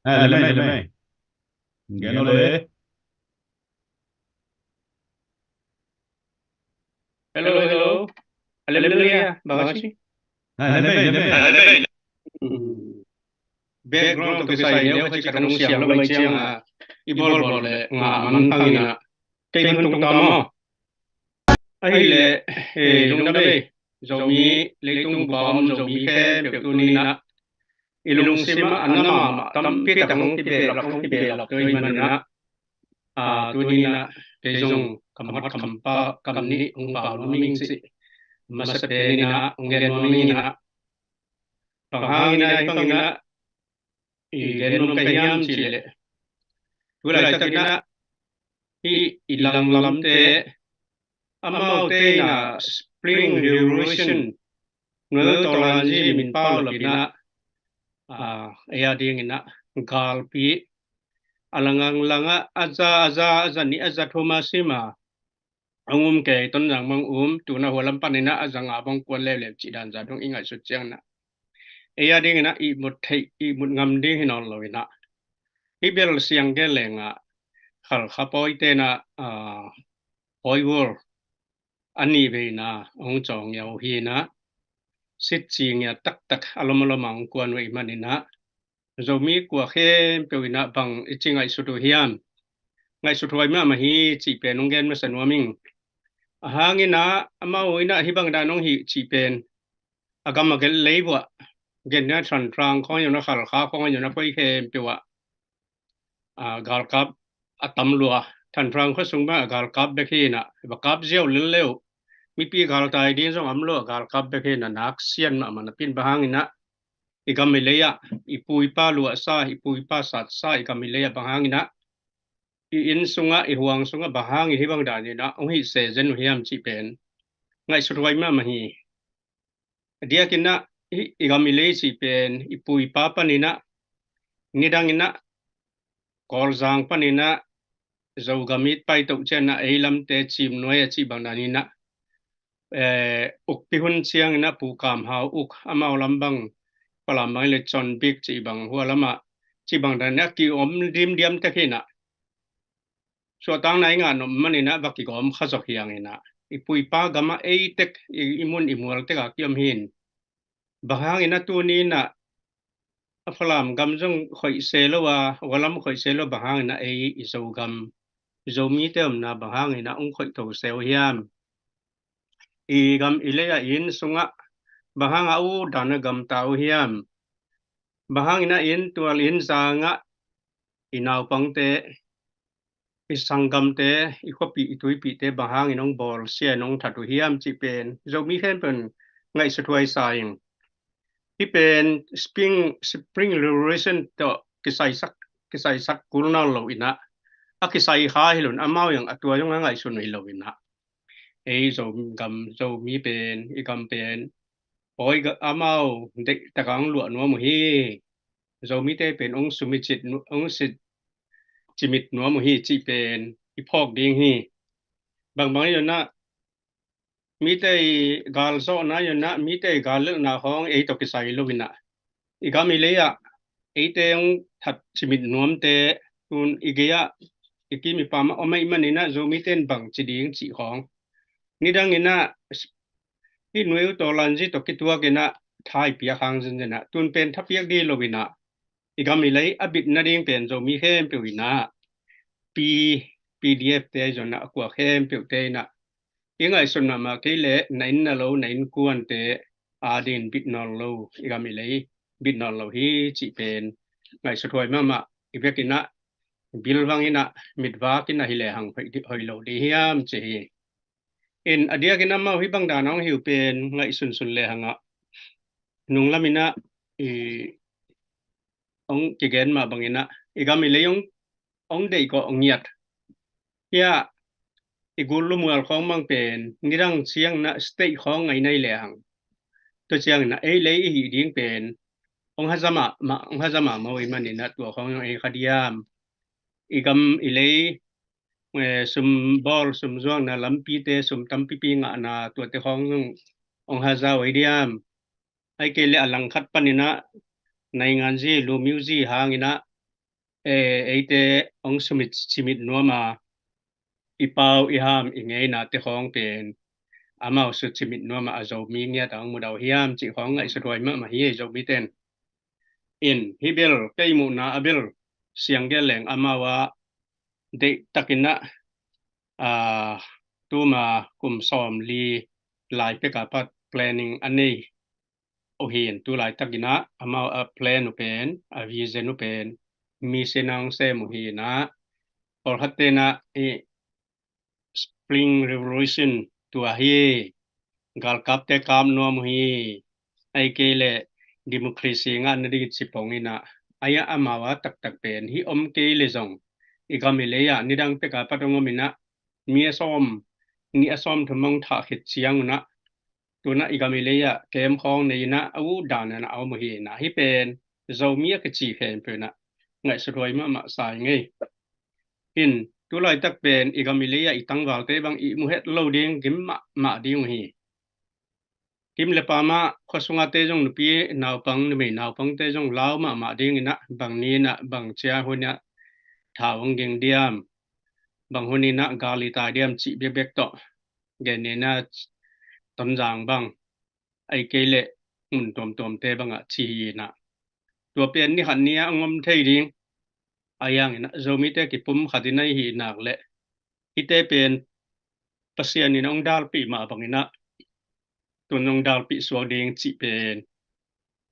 Eh, lem ei, lem ei. Gen o le. Hello, hello. A lem lel a, bang a ci. Eh, lem ei, lem ei. Background tawh kisai in a khat ciang ka nung siam lo mai ciang a, i bawlbawl le ngah man hang in a, kei hun tung ta maw. Ahih leh, eh, lungdam ei, Zomi leitung bup a om Zomi khempeuh tuni in a, i lungsim ah a na mahmah tampi tak hong kibehlap, hong kibehlap tua ahih manin a, ah, tuni in a, kei zong kam khat kam pa, kam nih hong pau nuam ing cih masa pen in a hong gen nuam ing in a, bang hang in a, hih bang in a, i gen nuam ka hiam cih leh, tu laitak in a, hih i langlamte, amaute in a Spring Revolution, Noel Tawlanzi min pau lap in a, ah, ei a ding in a galpi, a lang lang a, a za, a za, a za nih, a za thum a sim a, hong um kei, Tonzang bang um, tu in a hua lam pan in a, a za nga bang kuan leuleu cih dan zah dong i ngaihsut ciangin a, ei a ding in a ihmut theih, ihmut ngam ding hi nawn lo in a, i bel siang gen leng a, Khalkha pawite in a, ah, Hawi World, a nih veina hong cawng uh hi inah, sit ci ngiat taktak a lom a lom a hong kuan uh ahih man inah, Zomi kua khempeuh inah bang i ci ngaihsut uh hiam? Ngaihsut huai mahmah hi cih pen hong gen masa nuam ing. A hang inah amau inah hih bang dan hong hi cih pen a gam a gelh lei vuah, gen inah Thanrang khawng inah, Khalkha khawng inah, koi khempeuh ah a, galkap a tam lua. Thanrang khua sung bang a galkap bek hi inah, va kap ziau lel leu, mipi galtai ding zong om lo a galkap bek hi inah, nak sian mahmah napi in. Bang hang inah i gam i lei ah i pu i pa luahsa, i pu i pa satsa, i gam i lei ah bang hang inah i inn sungah, i huang sungah bang hang in hih bang dan inah hong hih se zen uh hiam cih pen ngaihsut huai mahmah hi. A diak inah hih i gam i lei cih pen i pu i pa pan inah, nidang inah Kawlzang pan inah Zogam i pai toh ciang inah ei lamte Cimnuai a cih bang dan inah, eh, ukpi hun ciang inah Pu Kam Hau uk, amau lam bang Falam bang i le Conbik cih bang, hua lam ah cih bang dan inah ki-om dimdiam tek hi inah, suahtakna i ngah nop man inah va kigawm kha zawk hi hang inah, i pu i pa gam ah ei tek, i, i mun i mual tek ah ki-om hi in. Bang hang inah tuni inah a Falam gam zong khoih se lo a, hua lam khoih se lo, bang hang inah ei i Zogam, Zomite omna bang hang inah hong khoih tho se uh hiam? I gam i lei ah, i inn sungah bang hang a u dan a gamta uh hiam? Bang hang inah inn tual inn zang ah i naupangte, i sanggamte, i khuapih i tuipihte bang hang in hong bawlsia in hong that uh hiam cih pen Zomi khempeuh in ngaihsut huai sa ing. Hih pen Spring, Spring Revolution tawh kisaisak, kisaisak kul nawn lo inah, a kisai kha hi lo in, amau zong a tua zong a ngaihsun uh hi lo inah, ei Zogam, Zomi pen, i gam pen Pawi ga-, amau deihtak a hong luah nuam uh hi. Zomite pen hong sumit cit nu-, hong sit cimit nuam uh hi cih pen i phawk ding hi. Bangbang i zong inah mite i gal zawhna i zong inah, mite i gal lelhna khawng ei tawh kisai lo inah, i gam i lei ah eite hong that cimit nuamte tun i gei ah, i kim i pam ah om ahih man inah Zomite in bang ci ding cih khawng, nidang inah hih Nuai U Tawlanzi tawh kituak inah tha i piak hang zenzen ah, tun pen tha piak ding lo inah, i gam i lei a bit nading pen Zomi khempeuh inah, P, P D F te i zong inah, a kua khempeuhte inah i ngaihsun mahmah kei leh na inn na lo, na innkuante adingin bit nawn lo, i gam i lei bit nawn lo hi cih pen ngaihsut huai mahmah. I bek inah bilvang inah mitvak inah hi lehang hoih di-, hoih lo ding hiam ci hi. In a diak inah amau hih bang dan hong hi uh pen ngaihsunsun lehang ah, nunglam inah i hong kigen mah bang inah i gam i lei hong, hong deih kawh hong ngiat. Hiah i gul lumual khawng bang pen nidang ciang inah state khawng ngai nai lehang, tua ciang inah ei lei i hih ding pen hong haza mahmah, hong haza mahmah uh ahih man inah tua khawng zong ei kha diam? I gam i lei, eh, sum bawl, sum zuakna lampite, sum tampipi ngahna tuate khawng zong hong haza uh ei diam? Ahih kei leh a langkhat pan inah nainganzi, lumiuzi hang inah, eh, eite hong sumit cimit nuam a, i pau i ham i ngeinate khawng pen amau sumit cimit nuam a, a Zomi ngiat a hong mudah uh hiam cih khawng ngaihsut huai mahmah hi, ei Zomite in. In, hih bel kei muhna a bel siang gel leng amau a deihtak inah, ah, tuma kum sawmli lai pek a pat planning a nei uh hi in, tu laitak inah amau a plan uh pen, a vision uh pen mission a hong sem uh hi inah, pawlkhatte inah i Spring Revolution tua hi, galkapte kap nuam uh hi, ahih kei leh democracy ngah nading ci pong inah, a ia amau a taktak pen hih om kei leh zong i gam i lei ah nidang pek a pat hong om inah, mi a sawm, nih a sawm thum hong thah khit ciang un ah, tu-in ah i gam i lei ah kem khawng nei in ah, a ut dan in ah a om uh hi in ah, hih pen Zomi a kici khempeuh in ah ngaihsut huai mahmah sa ing ei. In, tu laitak pen i gam i lei ah i tangvalte bang ihmu het lo ding, gim mahmah ding uh hi. Kim le pam ah khua sungate zong nupi naupang, numei naupangte zong lau mahmah ding in ah, bang ni in ah, bang ciang hun in ah thau hong ging diam, bang hun in ah gal i tai diam cih bekbek tawh gen nina Tonzang bang, ahih kei leh mun tuamtuamte bangah ci hi inah. Tua pen ni khat ni-ah hong om thei ding. Ahi hanginah Zomite kipum khat inah i hih nak leh hihte pen Pasian in hong dalpih mah banginah tun hong dalpih suak ding cih pen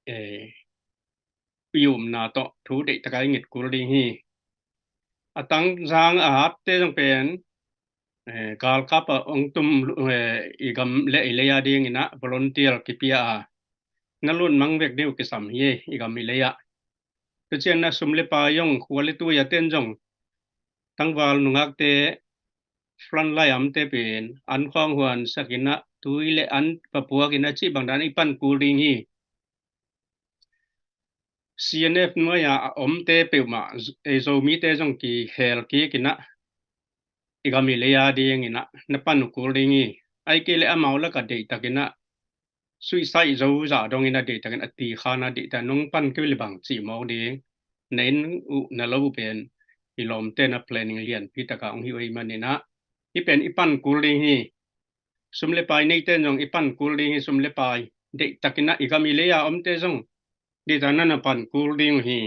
eh, i upna tawh thu deihtakah i nget kul ding hi. A tangzang a hatte zong pen eh, galkap ah hong tum eh, i gam le i lei a dinginah volunteer kipia a na lut mang vek ding uh kisam hi, i gam i lei ah. Tua ciangin ah sum le pai zong khua le tui a ten zong tangval nungakte frontline a omte pen an khawng huansak inah tui le an va puak inah cih bangdan i pan kul ding hi. C N F nuai-a a omte peuhmah, ei Zomite zong kikhel kik inah i gam i lei a dinginah na pan uh kul ding hi. Ahih kei leh amau lakah deihtakinah suicide zo zah dongin a deihtakin a ti khan a deihtak nong pan kei le bang cih mawk ding. Na inn uh na lo uh pen i lawmte na planning lianpi takah hong hi uh ahih maninah hih pen i pan kul ding hi. Sum le pai neite in zong i pan kul ding hi, sum le pai. Deihtakinah i gam i lei a omte zong deihtak na na pan kul ding uh hi.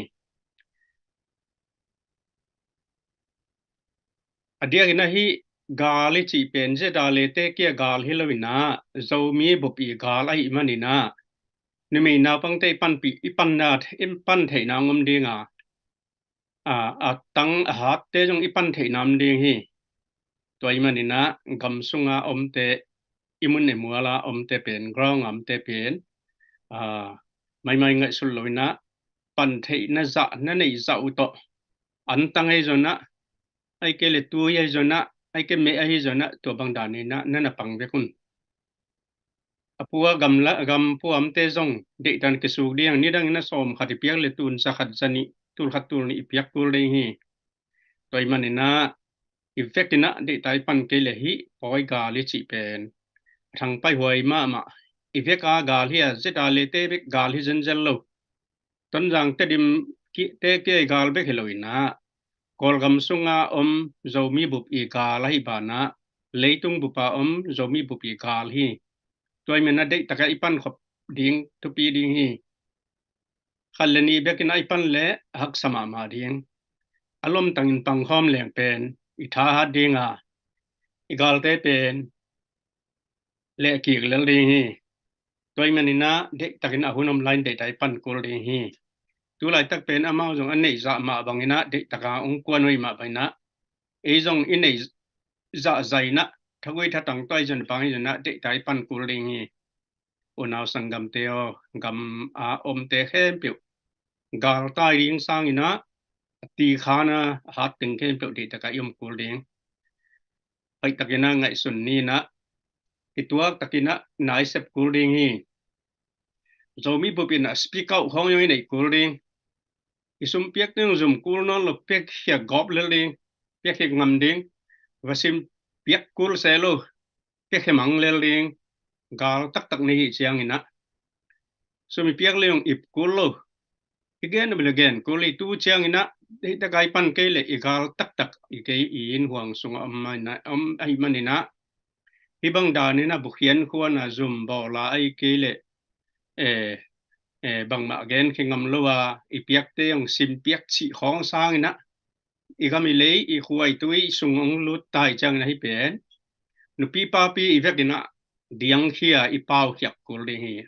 A diakinah hih gal i cih pen Z R A te kia gal hi lo inah Zomi bup i gal ahih maninah numei naupangte i panpih, i panna, i pan theihna hong om dinga a, a tang a hatte zong i pan theihna om ding hi. Tua ahih maninah gam sunga omte, i mun i muala omte pen, ground a omte pen a, maimai ngaihsut lo inah pan theihna zah na neih zah uh tawh an tang ahi zonah, ahih kei le tui ahi zonah, ahih kei meh ahi zonah tua bang daninah na na pang vek un. A pua gam la, gam pua omte zong deihtan kisuk ding, nidangin a sawm khat i piak le tun za khat za nih, tul khat tul nih i piak kul ding hi. Tua ahih maninah i vekinah deihtak i pan kei le hih pawi gal i cih pen a thangpai huai mahmah. I vek a gal hi a, Z R A te vek gal hi zenzel lo. Tonzang Tedim ki, te kia i gal bek hi lo inah Kawlgam sunga om Zomi bup i gal ahi banah leitung bupa om Zomi bup i gal hi. Tua ahih maninah deihtakah i pan khop ding thupi ding hi. Khat le nih bekinah i pan le a haksa mahmah ding. A lomtangin pangkhawm leng pen i thahat dinga i galte pen leh kik lel ding hi. Tua ahih maninah deihtakin a hun om lai-in deihtak i pan kul ding hi. Tulaitak pen amau zong a neih zah mah banginah deihtaka hong kuan uh ahih mah banginah ei zong i neih zah zahinah thagui thatang tua i zon pang i zonah deihtak i pan kul ding hi. Unau sanggamte aw, gam a omte khempeuh galtai ding sanginah a ti khan a hat teng khempeuh deihtakah i om kul ding. Paihtakinah ngaihsun ninah kituaktakinah na i sep kul ding hi. Zomi bup inah speak out khawng zong i neih kul ding. I sum piak ding zum kul nawn lo, piakkhiat gawp lel ding, piakkhiat ngam ding. Va sim piak kul se lo, piakkhiat mang lel ding. Gal taktak na hih cianginah sum i piak le zong ip kul lo. I gen a bel gen kul hi. Tu cianginah deihtakai pan kei le i gal taktak i kei i inn huang sungah om maninah, om ahih maninah hih bang daninah bukhian khuana zum bawla ahih kei le eh, eh, bangmah gen khe ngam lo a i piakte hong sim piak cih khawng sanginah i gam i lei i khua i tui i sung hong lut tai cianginah hih pen nupi papi i vekinah diangkhia i paukhiak kul ding hi.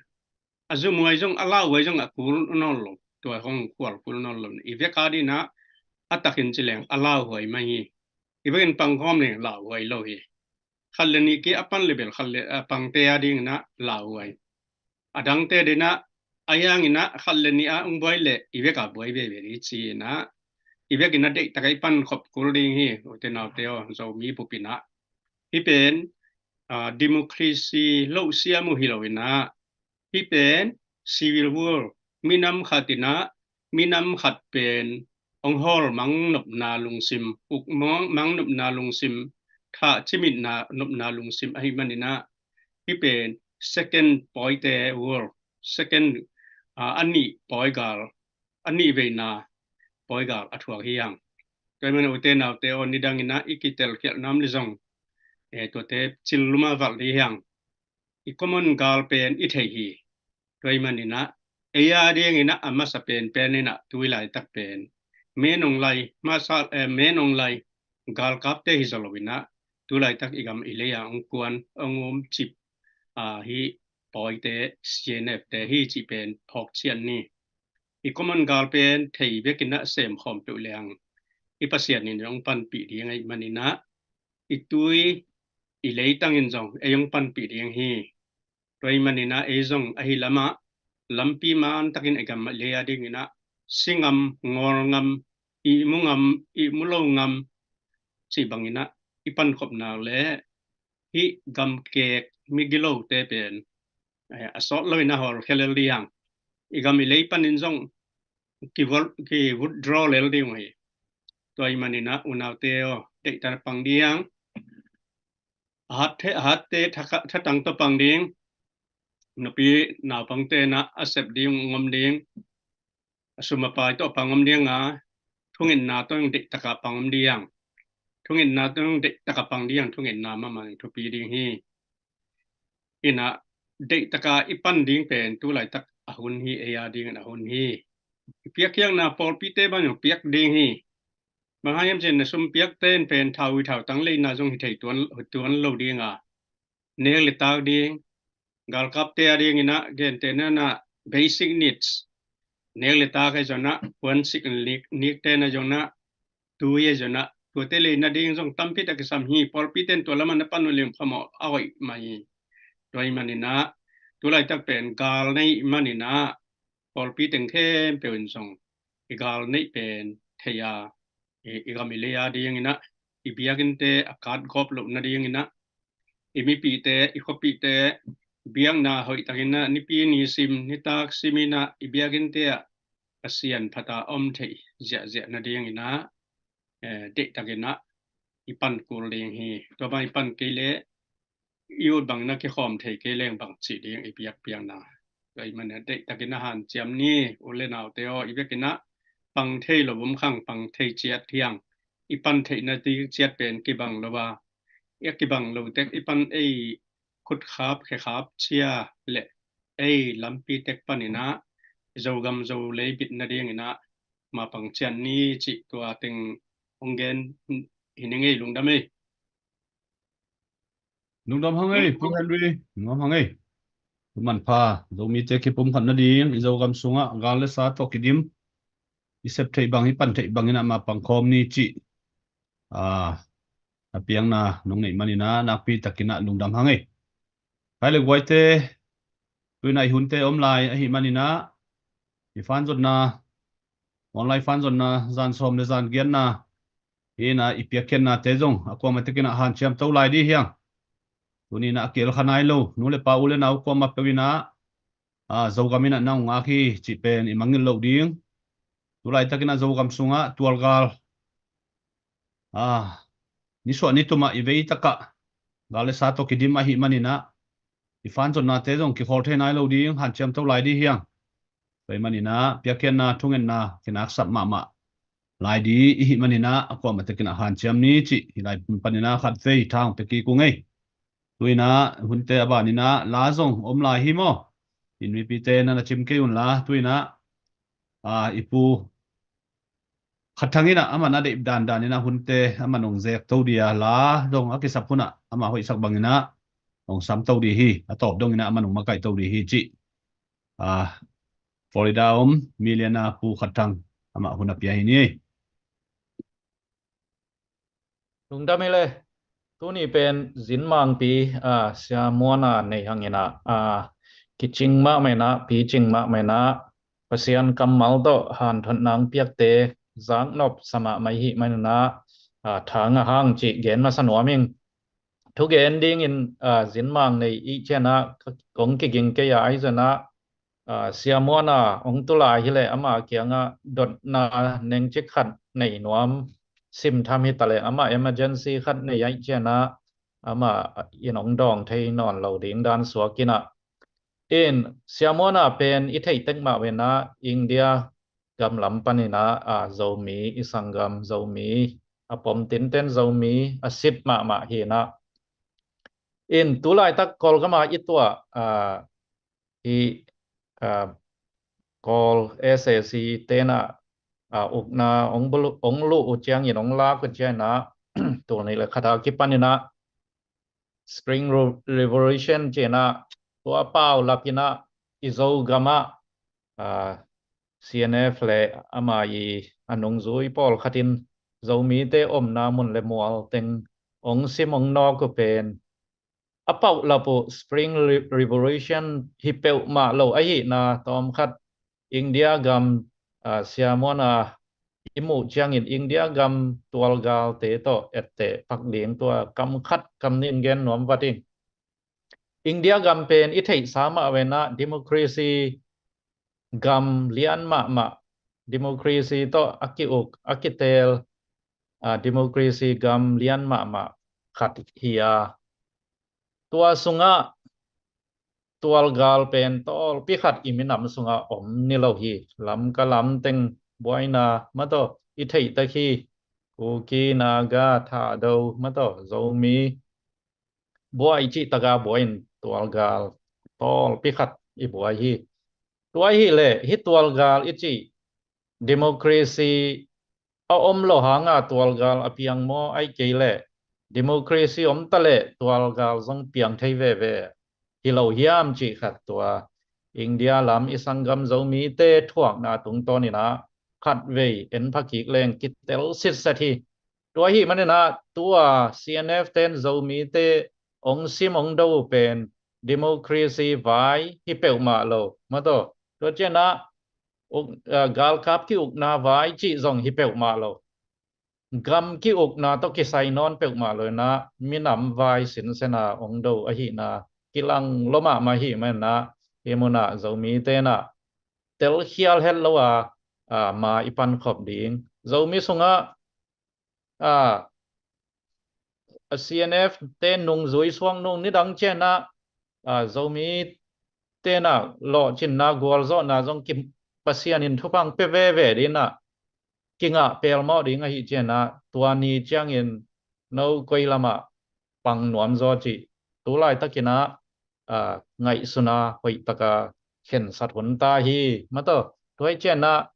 A zumhuai zong a lauhuai zong a kul nawn lo, tua hong khual kul nawn lo. I vek a dinah a takin ci leng a lauhuai mah hi. I vekin pangkhawm leng lauhuai lo hi. Khat le nih kei a pan le bel khat le a pangte a dinginah lauhuai. A dangte dinah a hianginah khat le nih a hong buai le i veka buai veve ding ci inah i vekinah deihtakah i pan khop kul ding hi. Ute naute aw, Zomi bup inah hih pen ah, democracy lohsiam uh hi lo inah hih pen civil war, minam khat inah minam khat pen hong hawl mang nopna lungsim, uk mang, mang nopna lungsim, thah cimitna nopna lungsim ahih maninah hih pen second pawite war, second ah, a nih pawigal, a nih veina pawigal a thuak hi hang. Tua ahih manin ute naute aw, nidanginah i kitelkhialh nam le zong eh, tuate cil luma valh dih hiang. I common gal pen i thei hi. Tua i maninah ei a dinginah a masa penpen inah tui laitak pen menonglai masa, eh, menonglai galkapte hi zaw loinah tu laitak i gam i lei a ong kuan ong um cip, ah, hi pawite C N F te hi cih pen phawk cian ni. I common gal pen thei bekinah sem khawm peuh leng i Pasian in ong panpih ding ahi maninah i tui i leitangin zong ei ong panpih ding hi. Tua i maninah ei zong ahi lamah lampi man takin i gam i lei a dinginah singam, ngawlngam, ihmu ngam, ihmu lo ngam cih banginah i pankhopna le hih gamkek migilote pen, eh, a sawt loinah hawlkhia lel dih hiang. I gam i lei panin zong ki withdraw lel dih hi. Tua i maninah unaute aw, deihtak pang dih hiang. A hatte, a hatte thatang tawh pang ding. Nupi naupangte inah a sep ding ngom ding. A sum a pai tawh pang om ding a, thungetna tawh deihtakah pang om ding. Thungetna tawh deihtakah pang ding, thungetna mahmah thupi ding hi. Inah deihtaka i pan ding pen tu laitak a hun hi, ei a dingin a hun hi. I piakkhiatna pawlpite bang zong piak ding hi. Bang hang hiam cih leh na sum piakte in pen thau i thau tang leina zong hi thei tuan, tuan lo ding a. Nek le tak ding, galkapte a dinginah gentehna inah basic needs, nek le tak ahi zonah puansik nik, nikte na zonah tui ahi zonah tuate leina ding zong tampi tak kisam hi. Pawlpite in tua lamah na pan uh leng phamawh a hoih mah hi. Tua i maninah tu laitak pen gal neih maninah pawlpi teng khempeuh in zong i gal neih pen thei a, i, i gam i lei a dinginah i biakinnte a katgawp loh nadinginah i mipite, i khuapite biakna hoihtakinah nipi ni sim, nitak siminah i biakinnte ah Pasian phata om theih ziahziah nadinginah, eh, deihtakinah i pan kul ding hi. Tua bang i pan kei leh i ut bangin a kikhawm thei kei leng bang cih ding i piakpiakna. Tua i maninah deihtakin a hanciam ni. U le naute aw, i biakinnah pang thei lo bum khang, pang thei ciat hiang. I pan theihna ding ciat pen kibang lo a, i a kibang lo tek i pan ei khutkhap khekhap cia le ei lampi tek paninah Zogam Zolei bit nadinginah ma pang cian ni cih tua teng ong gen hi ning ei. Lungdam ei. Lungdam hang ei, Pu Henry. Lungdam hang ei. Tua manpha, Zomite kipumkhat nading i Zogam sungah gal le sa tawh kidim, i sep theih bang, i pan theih banginah ma pang khawm ni cih, ah, a piakna nong neih maninah nakpi takinah lungdam hang ei. Hai le guaite, tuinah i hunte om lai ahi maninah i fanzonna, online fanzonna zan sawm le zan giatna hi inah i piakkhiatnate zong a kuamah tekinah hanciam to lai dih hiang. Tuninah a kiel kha nai lo nu le pa, u le nau kuamah peuh inah, ah, Zogam inah na ong ngak hi cih pen i mangngilh loh ding. Tu laitakinah Zogam sungah tualgal, ah, nisuah nitumah i veitakah gal le sa tawh kidim ahi maninah i fanzonnate zong kikhawl thei nai lo ding, hanciam to lai dih hiang. Tua i maninah piakkhiatna thungetna kinaksap mahmah lai dih i hih maninah a kuamah tekinah hanciam ni cih hih lai paninah khatvei thang pia kik ung ei. Tuinah hunte a baninah la zong om lai hi maw? In mipite na na cim kei unla, tuinah, ah, i pu Khat Thang inah amah na deih dandaninah hunte amah nong zek to dih a, la dong a kisap hunah amah hoihsak banginah nong sam to dih hi. A tawp donginah amah nong makaih to dih hi cih, ah, Florida om Miliana Pu Khat Thang amah hun a pia hi ni. Lungdam hi le. Tuni pen zin mangpi, ah, Sia Muana nei hanginah, ah, kicing mahmah inah, picing mahmah inah, Pasian kammal tawh hanthotna ong piakte zaknop sa mahmah i hih maninah, ah, thang a hang cih gen masa nuam ing. Thugen dingin, ah, zin mang nei i cianah kong kiging kei a, ahi zonah, ah, Sia Muana ong tu lai hileh ama kiangah dotna nengcik khat nei nuam, simtham hitaleh ama emergency khat nei ahi cianah ama in ong dawng thei nawn lo ding dan suak inah. In Sia Muana pen i theih tek mah venah India gam lam paninah, ah, Zomi, i sanggam Zomi, a pom tinten Zomi a sit mahmah hinah. In tulaitak Kawlgama i tuah, ah, hi, ah, Kawl S A C tenah, ah, ukna ong bulu-, ong luh uh ciangin, ong lak uh cianginah, tul nih le khat a kipaninah Spring Re-, Revolution cinah, tua pau lapinah i Zogamah, ah, C N F le ama i a nungzui pawlkhatin Zomite omna mun le mual teng ong sim ong nawk uh pen a pauhlap uh Spring Re-, Revolution hi peuhmah lo ahihna tawmkhat India gam, ah, siamuana i muh ciangin India gam tualgalte tawh etteh pak ding tua kam khat kam nih gen nuam vat ing. India gam pen i theihsa mah venah democracy gam lian mahmah, democracy tawh a ki-uk, a kitel, ah, democracy gam lian mahmah khat hi a, tua sungah tualgal pen tawlpi khat i minam sungah om ni lo hi. Lamka lam teng buaina mataw i theihtak hi. Kuki, Naga, Thado mataw, Zomi buai cih taka buai in tualgal tawlpi khat i buai hi. Tua ahih leh hih tualgal i cih democracy a om lo hanga tualgal a piang maw, ahih kei leh democracy om ta leh tualgal zong piang thei veve hi lo hiam cih khat tua India lam i sanggam Zomite thuakna tungtawninah khatvei en phakik leng kitel sitset hi. Tua ahih maninah tua C N F ten Zomite ong sim ong do uh pen democracy vai hi peuhmah lo mataw. Tua cianah uk, ah, galkap ki-ukna vai cih zong hi peuhmah lo. Gam ki-ukna tawh kisai nawn peuhmah lo inah minam vai sinsena ong do ahihna kilang lua mahmah ahih maninah hih munah Zomi tenah telkhial het lo a, ah, ma i pankhop ding. Zomi sungah, ah, C N F te nungzui suak nung nidang cianah, ah, Zomi tenah lawhcinna gualzawhna zong ki Pasian in thupha ong pia veve dinah kingah pelmawh ding ahih cianah tua ni ciangin no koi lamah pang nuam zaw cih tulaitakinah, ah, ngaihsuna hoihtaka khensat hun ta hi mataw. Tua ahih cianah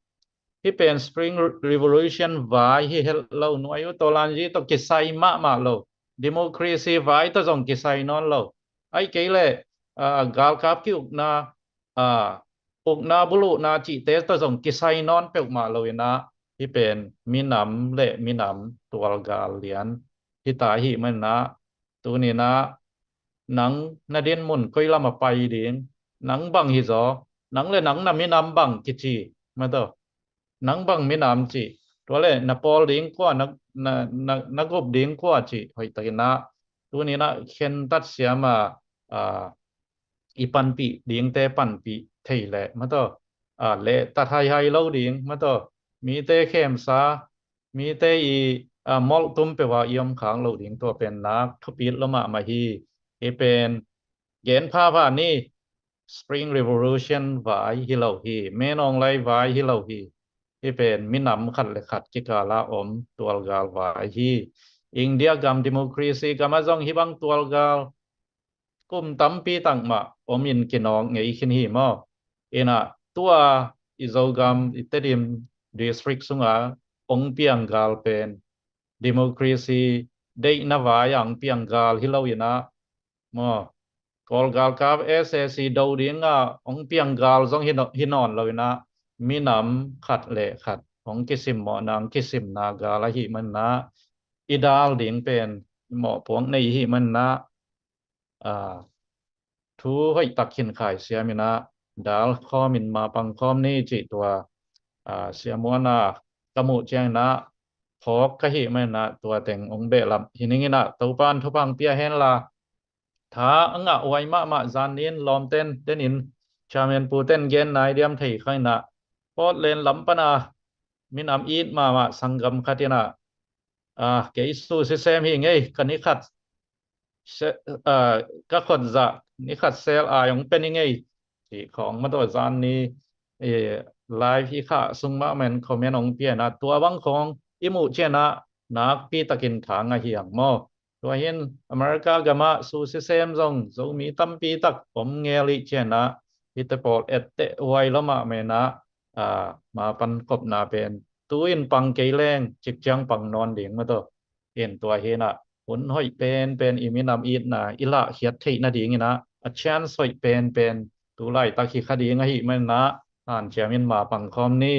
hih pen Spring Re-, Revolution vai hi het lo, nuai uh tawlanzi tawh kisai mahmah lo, democracy vai tawh zong kisai nawn lo. Ahih kei leh, ah, galkap ki-ukna, ah, ukna buluhna cihte tawh zong kisai nawn peuhmah lo inah hih pen minam le minam tualgal lian hi ta ahih maninah tuninah nang na din mun koi lam a pai ding, nang bang hi zaw, nang le nang na minam bang kici mataw. Nang bang minam cih, tua le na pawl ding kua, na, na, na, na gup ding kua cih hoihtakinah tuninah khentat siama, ah, i panpih dingte panpih thei leh mataw, ah, lehtat haihai lo ding mataw, mite khemsa, mite i, ah, molhtum peuh a i om khak loh ding tua pen nak thupit lua mahmah hi. Hih pen gen phapha ni, Spring Revolution vai hi lo hi, Min Aung Hlaing vai hi lo hi. Hih pen minam khat le khat kikala om tualgal vai hi. India gam democracy gamah zong hih bang tualgal kum tampi tak mah om in kinawk ngei khin hi maw. Inah tua i Zogam i Tedim district sunga ong pianggal pen democracy deihna vai a ong pianggal hi lo inah maw, Kawl galkap S A C do dinga ong pianggal zong hi nawn lo inah minam khat le khat ong kisimmawhna, ong kisimna gal ahih maninah i dal ding pen mawhpuak nei ahih maninah, ah, thu hoihtak khin khai siaminah dal khawmin mapang khawm ni cih tua, ah, siamuana ka muh cianginah phawk ka hih maninah tua teng ong behlap hi ninginah Topan thupha ong pia henla, tha a ngah huai mahmah zan nin lawmten denin chairman puten gen nai diam thei kha inah Portland lam pana minam it mahmah sanggam khatinah, ah, kei su sisem hi ngei, ka ni khat se-, ah, ka khot zah ni khat sel ai ong pe ni ngei cih khawng mataw zan ni, eh, live i khah sung mahmah in comment ong pianah tua bang khawng i muh cianah nakpi takin tha ngah hiang maw. Tua hin America gamah susi sem zong Zomi tampi tak om ngel ih cianah hite pawl etteh huai lua mahmah inah, aa, ma pankhopna pen tu-in pang kei leng cik ciang pang nawn ding mataw. In tua hinah hun hoih penpen i minam itna i lahkhiat theih nadinginah a chance hoih penpen tu laitak hi kha ding ahih maninah hanciamin ma pangkhawm ni.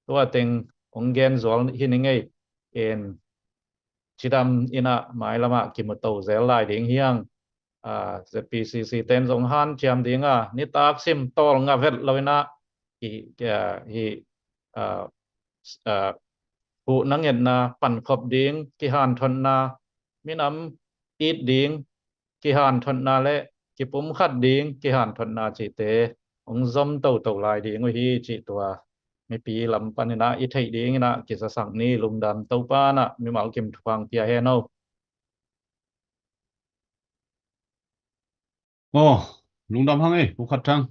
Tua teng hong gen zual hi ning ei. In cidam inah mailamah kimuto zel lai ding hiang. Aa, Z P C C ten zong hanciam dinga nitak sim tawlnga vet lo inah hi, hi, aa, aa, huhna ngetna pankhop ding, kihanthotna, minam it ding, kihanthotna le kipumkhat ding kihanthotna cihte hong zom toto lai ding uh hi cih tua mipi lam paninah i theih dinginah kizasak ni. Lungdam. Topa inah mimal kim thupha pia hen aw. Aw, lungdam hang ei, Pu Khat Thang.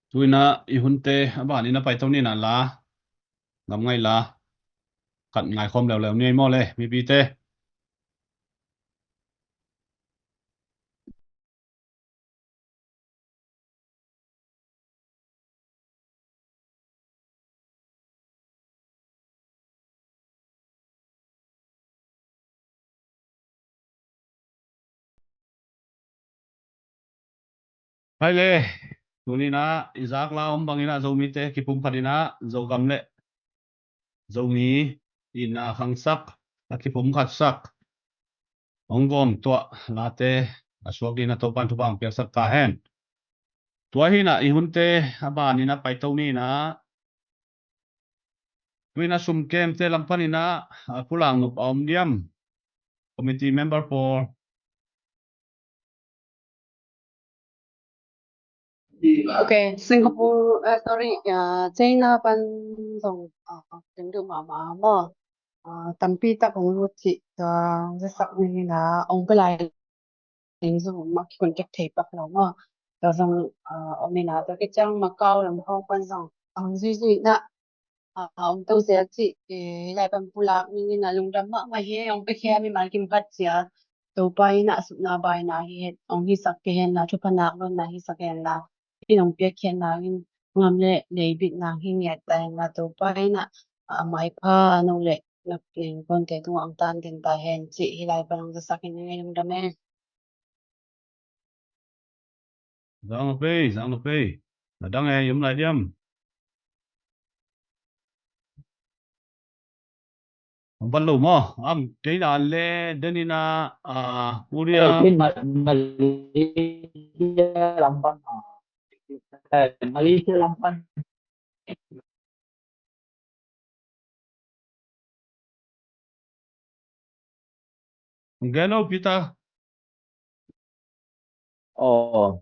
Tu-inah i hunte a banin a paito ninah la gam ngaih la khat ngaikhawm leuleu ni ei maw le mipite. Hai le, tuninah i zak la om banginah Zomite kipumkhat inah Zogam le Zomi itna khangsak, a kipumkhatsak, hong gawm tuah late a suak dingin a Topan thupha hong piaksak ta hen. Tua hinah i hunte a banin a paito ninah, tuinah sumkemte lam paninah a pulak nop a om diam? Committee member pawl. Ok, Singapore, eh, sorry, ah, China pan zong, ah, teng duh mahmah maw. Ah, tampi tak hong lut cih, ah, zasak ni na, hong pia lai ding zong mah kicontact thei pak lo maw. Tua zong, ah, om ina, tua kiciang Macau lam khawng pan zong, ah, hong zuizui na, a, a om to zel cih, e, lai pan pulak ning ina lungdam mahmah hi, hong piakhia mimal kim khat cia. Topa in a supna baina hi hen, hong hisak kei hen la, thupha nak lonna hisak hen la, in hong piakhia nangin ngam le leibitna hi ngiat ta hen la, Topa in a, a, maipha no le nak leng konte tungah hong tan den ta hen cih hih lai pan hong zasak in, hong lungdam e. Zang lo pei, zang lo pei. Na dang e, yom lai diam. Hong pan lo maw? Am, kei dan le den ina, a, Korea. Kei Ma-, Malaysia lam pan. Eh, Malaysia lam pan. Gen o, Peter. Aw.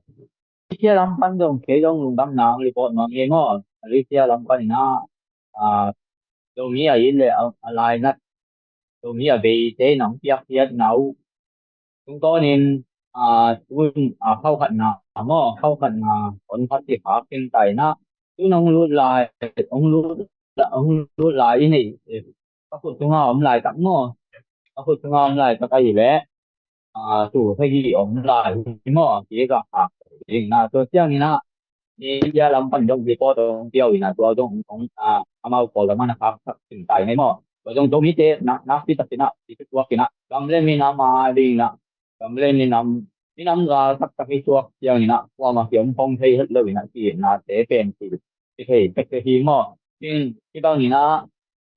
Malaysia lam pan zong kei zong lungdam nang report nuam ing aw. Malaysia lam pan ina, ah, Zomi a it le a, a lainat, Zomi a beite in hong piakkhiatna uh tungtawnin, ah, tun, ah, khau khatna maw, khau khatna hong phat hi khak keng ta ina. Tun hong lut lai, hong lut, hong lut lai i nei, eh, ka khut tunga om laitak maw. Ka khut tunga om laitak ahih leh, ah, tul sagih om lai hi maw, kei ka khak ding na. Tua ciangin ah, India lam pan zong report hong pia uh ina, tua zong hong, ah, amau pawl lam ah na khaksak khin ta ing ei maw. Tua zong Zomite nak, nakpi takin ah, i tuak ina, gam le minam a ding ina, gam le minam, minam gal taktak i tuak ciangin ah, kuamah kiom khong thei het lo ina, ci nate pen ci, ci thei pek hi maw. Cin, ci bangin ah,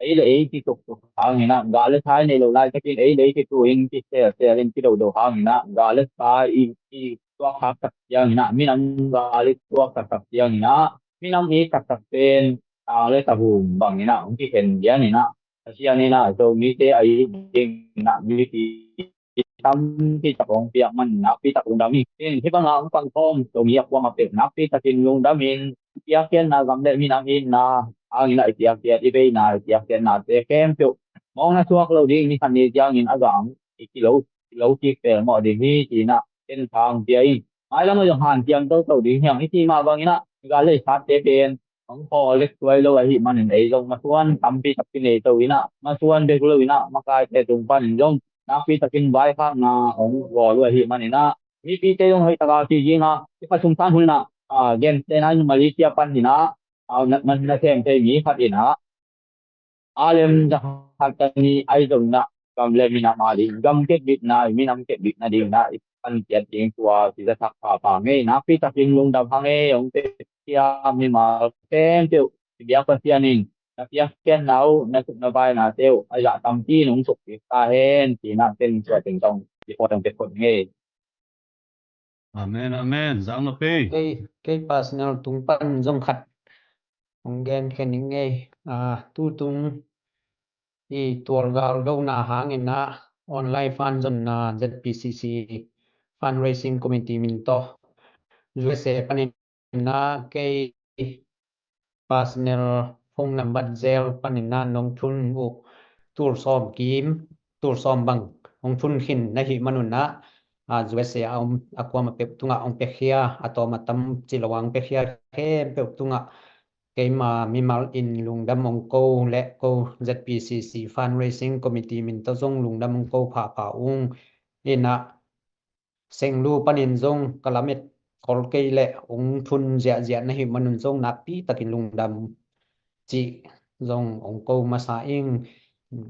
ei le ei kituktuk hangin ah, gal le sa i nei lo laitakin ei le ei kitu in, kiselselin, kidodo hangin ah, gal le sa i, i tuak khaksak ciangin ah, minam gal i tuak taktak ciangin ah, minam i taktak pen, sang le savum bangin ah hong kikhen lianin ah, Pasian in ah Zomite a it dingin ah mipi tampi tak hong piak man nakpi tak lungdam hi. In hih bangah hong pangkhawm Zomi a kuamah peuh nakpi takin lungdam in, i piakkhiatna gam le minam itna hangin ah i piakkhiat, i veina, i piakkhiatnate khempeuh mawkna suak lo ding, ni khat ni ciangin a gam i kilo, kilo kik pelmawh ding hi, ci-in ah ken thang pia ing. Mailam ah zong hanciam toto ding hiang, i cih mah bangin ah gal le i sate pen hong pawlek tuai lo ahih manin ei zong masuan tampi tak kinei to in ah, masuan bek lo in ah, makaite tung panin zong nakpi takin vaikhakna hong bawl uh ahih manin ah, mipite zong hoih taka ci ding ah, i khasum san hun ah, a, gentehna in Malaysia panin ah, a, na, na, na sem thei mi khat in ah, a lem za khat ta ni ai zong in ah, gam le minam a ding, gam kekbitna, minam kekbitna ding in ah, i pan ciat ding tua, ci za thak papa ngei, nakpi takin lungdam hang ei, hong te cia mimal khempeuh, i biak Pasian in, na piakkhiatna uh, na suk na vainate uh, a zah tampi in hong sukpik ta hen, ci in ah ken tua teng tawh, i pawt hong pek phot ngei. Amen, amen. Zang lo pei. Kei, kei personal tung pan zong khat hong gen khen ning ei. Ah, tutung i tualgal dona hangin ah online fund zonna Z P C C fundraising committee min tawh U S A panin ah kei personal phone number zel panin ah nong thun uh tul sawm kim, tul sawm bang hong thun khin na hih manun ah, a, U S A a om a kuamah peuh tungah hong piakhia, a tawm a tam ci lo a hong piakhia khempeuh tungah keima mimal in lungdam hong ko le ko, Z P C C fundraising committee min tawh zong lungdam hong ko phapha ung. In ah Senglu panin zong ka lamet khol kei leh hong thun ziahziah na hih manun zong nakpi takin lungdam cih zong hong ko masa ing.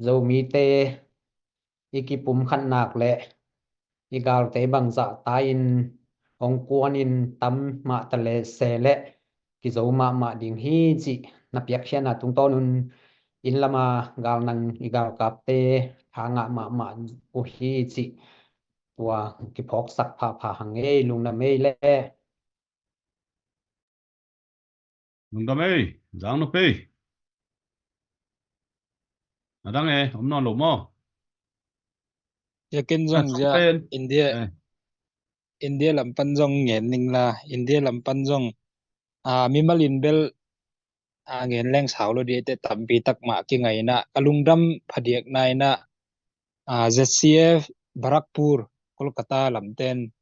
Zomite i kipumkhatnak le i galte bangzah ta-in hong kuanin tam mah ta le se leh kizo mahmah ding hi cih na piakkhiatna tungtawnun inn lama galnang i galkapte tha ngah mahmah uh hi cih tua kiphawksak phapha hang ei, lungdam ei le. Lungdam ei, zang nup ei. A dang e, om nawn lo maw? Ya ken zong zia India, India lam pan zong ngen ning la, India lam pan zong, a, mimal in bel, a, ngen leng sau lo dih te tampi tak mah kingai in ah, ka lungdam phadiakna in ah, a, Z C F Barrackpore, Kolkata lamten,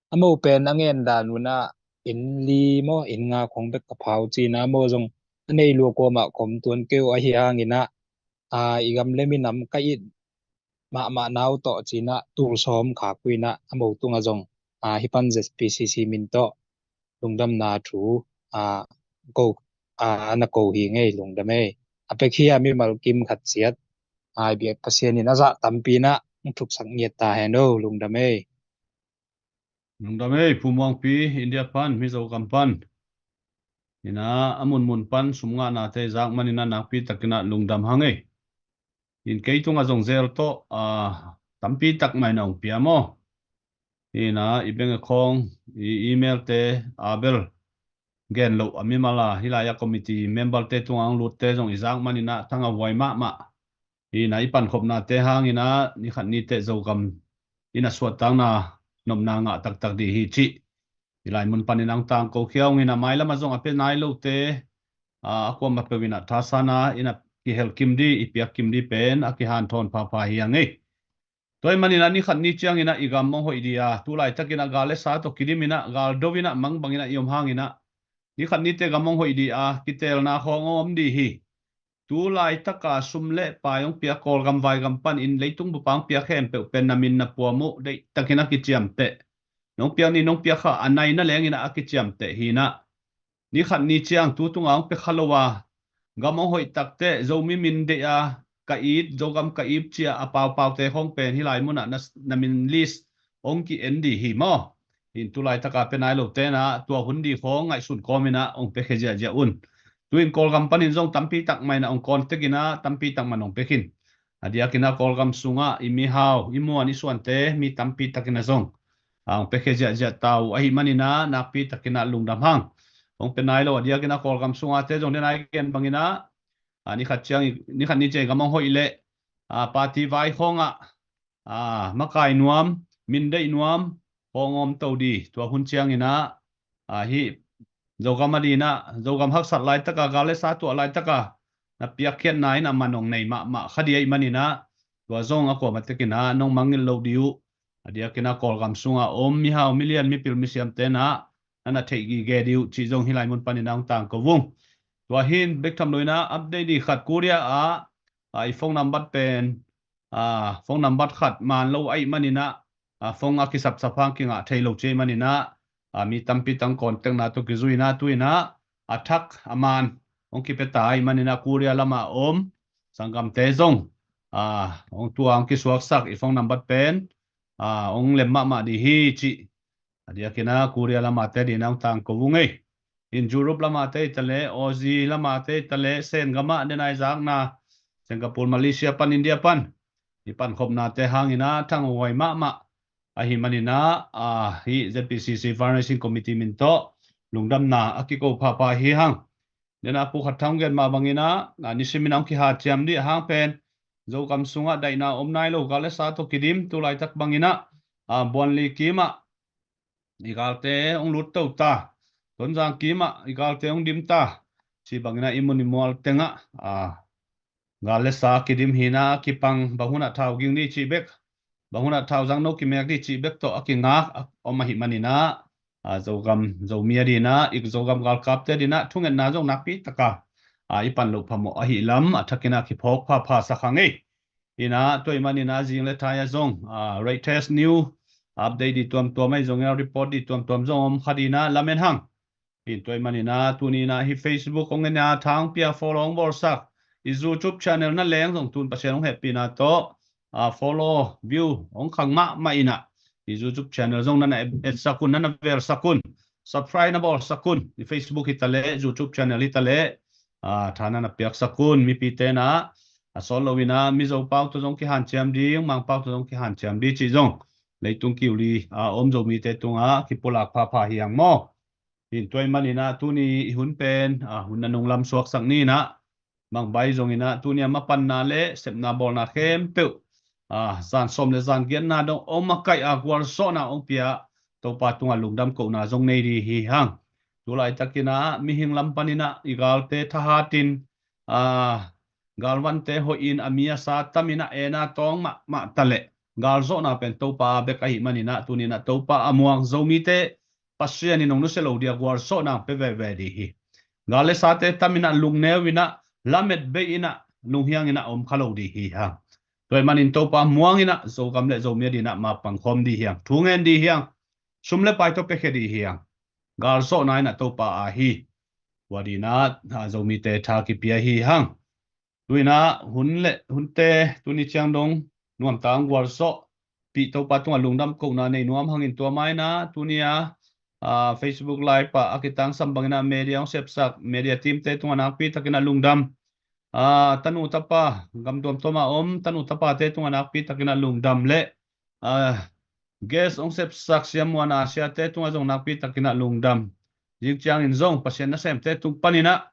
amau pen a ngen dan un ah inn li maw, inn nga khong bek ka phau ci in ah, amau zong a nei lua kuamah ka om tuan kei uh ahi hangin ah, a, i gam le minam ka it mahmah na uh tawh ci in ah tul sawm khak uh in ah amau tungah zong, a, hih pan Z P C C min tawh lungdamna thu, a, ko, a, na ko hi ngei, lungdam ei. A pek hi a mimal kim khat ciat, a, i biak Pasian in a zah tampi in ah hong thuksak ngiat ta hen o, lungdam ei. Lungdam ei, Pu Muangpi, India pan, Mizo gam pan. In ah a munmun pan sum ngahnate zak manin ah nakpi takin ah lungdam hang ei. In kei tungah zong zel tawh, a, tampi tak mah in ah hong pia maw? In ah i bank account, i email te, a bel gen loh a mimal a, hih lai-ah committee member te tungah hong lutte zong i zak manin ah thangah huai mahmah. Hi in ah i pankhopnate hangin ah ni khat ni teh Zogam in a suahtakna nopna ngah taktak dih hi cih hih lai mun panin ah hong tangko khia ung. In ah mailam ah zong a pia nai lote, a, a kuamah peuh in ah thasan a in ah kihel kim dih, i piak kim dih pen a kihanthawn phapha hi a ngei. Tua ahih manin ah ni khat ni ciangin ah i gam hong hoih dih a, tu laitakin ah gal le sa tawh kidim in ah, gal do in ah, mang bangin ah i om hangin ah ni khat ni teh gam hong hoih dih a, kiteelna khawng hong om dih hi. Tu laitaka sum le pai hong piak Kawlgam vaigam panin leitung bupa hong piak khempeuh pen na min na puam uh deihtakin a kiciamteh. Nong piak ni nong piak kha a nai na lengin a kiciamteh hi in ah. Ni khat ni ciang tu tunga hong pia kha lo a, gam hong hoih tak teh Zomi min deih a ka it, Zogam ka it ci a a paupaute khawng pen hih lai munah na, na min list hong ki-en dih hi maw? In tu laitaka pia nai lote in ah tua hun dih khawng ngaihsun kawmin ah hong piakhia ziahziah un. Tu in Kawlgam panin zong tampi tak mah in ah hong contact in ah tampi tak mah in hong pia khin. A diakin ah Kawlgam sungah i mihau, i muan, i suante mi tampi takin ah zong, a, hong piakhia ziahziah ta uh ahih manin ah nakpi takin ah lungdam hang. Hong pia nai lo a diakin ah Kawlgam sungate zong den a i gen bangin ah, a, ni khat ciang, ni khat ni ciang i gam hong hoih leh, a, party vai khawngah, a, makai nuam, min deih nuam khawng om to dih. Tua hun ciangin ah, a, hih Zogam a dih in ah, Zogam haksat laitaka, gal le sa tuah laitaka na piakkhiatna in ah man hong nei mahmah kha dih ahih manin ah, tua zong a kuamah tekin ah nong mangngilh loh dih uh. A diakin ah Kawlgam sungah om mihau, milian, mipil, misiamte in ah na na theih gige dih uh cih zong hih lai mun panin ah hong tangko ung. Tua hi in bek tham lo in ah update dih khat, Korea ah, a, i phone number pen a, phone number khat man lo ahih maninah, a, phone a kisapsap hang kingah thei lo ci ahih maninah, a, mi tampi tang contact-na tawh kizui inah tu inah a thak a man hong kipia ta ahih maninah Korea lamah om sanggamte zong, a, hong tua hong kisuaksak i phone number pen, a, hong lem mahmah dih hi cih a diakinah Korea lamate dinah hong tangko vung ei. In Europe lamate i taleh, Aussie lamate i taleh, Sen gamah denai zakna, Singapore, Malaysia pan, India pan i pankhopnate hanginah thanghuai mahmah ahih maninah, a, hih Z P C C Fundraising Committee min tawh lungdamna a kiko phapha hi hang. Denah pu khat thang gen mah banginah, a, nisiminah hong kihanciam dih a hang pen Zogam sungah daihna om nai lo, gal le sa tawh kidim, tu laitak banginah, a, Buanli kimah i galte hong lut to ta, Tonzang kimah i galte hong dim ta, ci banginah i mun i mual tengah, a, gal le sa kidim hinah kipang, bang hunah thau ging dih cih bek, bang hunah thau zangno kimek dih cih bek tawh a kingak a om ahih maninah, a, Zogam Zomi a dinah, i Zogam galkapte dinah thungetna zong nakpi taka, a, i pan loh phamawh ahih lam a thakinah kiphawk phapha sak hang ei. Inah tua ahih maninah zing le thai ah zong, a, rate test new update dih tuamtuam ahi zongin a report dih tuamtuam zong om kha dinah lamen hang. In tua ahih maninah tuninah hih Facebook hong en a, thangpia follow hong bawlsak, i YouTube channel na leng zong tun Pasian hong hehpihna tawh, a, follow, view hong khang mahmah inah i YouTube channel zong nana etsak un, nana velsak un, subscribe na bawlsak un. I Facebook hi taleh, YouTube channel hi taleh, a, tha nana piaksak un. Mipite inah a sawt loinah Mizo pau tawh zong kihanciam ding, Mang pau tawh zong kihanciam ding cih zong leitung kiuli a om Zomite tungah kipulak phapha hi hang maw. In tua ahih maninah tuni i hun pen, a, hun nanung lam suaksak ni inah, Mang bai zonginah tuni a mapanna le sepna bawlna khempeuh, a, zan sawm le zan giatna dong hong makaih a gualzawhna hong pia Topa tungah lungdam kohna zong nei dih hi hang. Tu laitakinah mihing lam paninah i galte thahatin, a, galvante hoihin a mi a sa taminah ena tawng mahmah taleh galzawhna pen Topa bek ahih maninah tuninah Topa a muang Zomite Pasian in hong nusia lo dih a gualzawhna pia veve dih hi. Gal le sate taminah lungneu inah, lamet bei inah, lunghiang inah om kha lo dih hi hang. Tua ahih manin Topa muang inah Zogam le Zomi a dinah mapang khawm dih hi hang. Thu ngen dih hi hang. Sum le pai tawh piakhia dih hi hang. Galzawhna inah Topa a hi. Tua dinah, a, Zomite tha kipia hi hang. Tuinah hun le hunte tuni ciang dong nuamta hong gualzawhpih Topa tungah lungdam kohna nei nuam hangin tua mainah tuni a, a, Facebook Live ah a kitangsam banginah media hong sepsak media teamte tungah nakpi takinah lungdam. A, tanu tapa gam tuamtuamah om tanu tapate tungah nakpi takinah lungdam le, a, guest hong sepsak siamuan a siate tungah zong nakpi takinah lungdam. Zing ciangin zong Pasian nasemte tung paninah,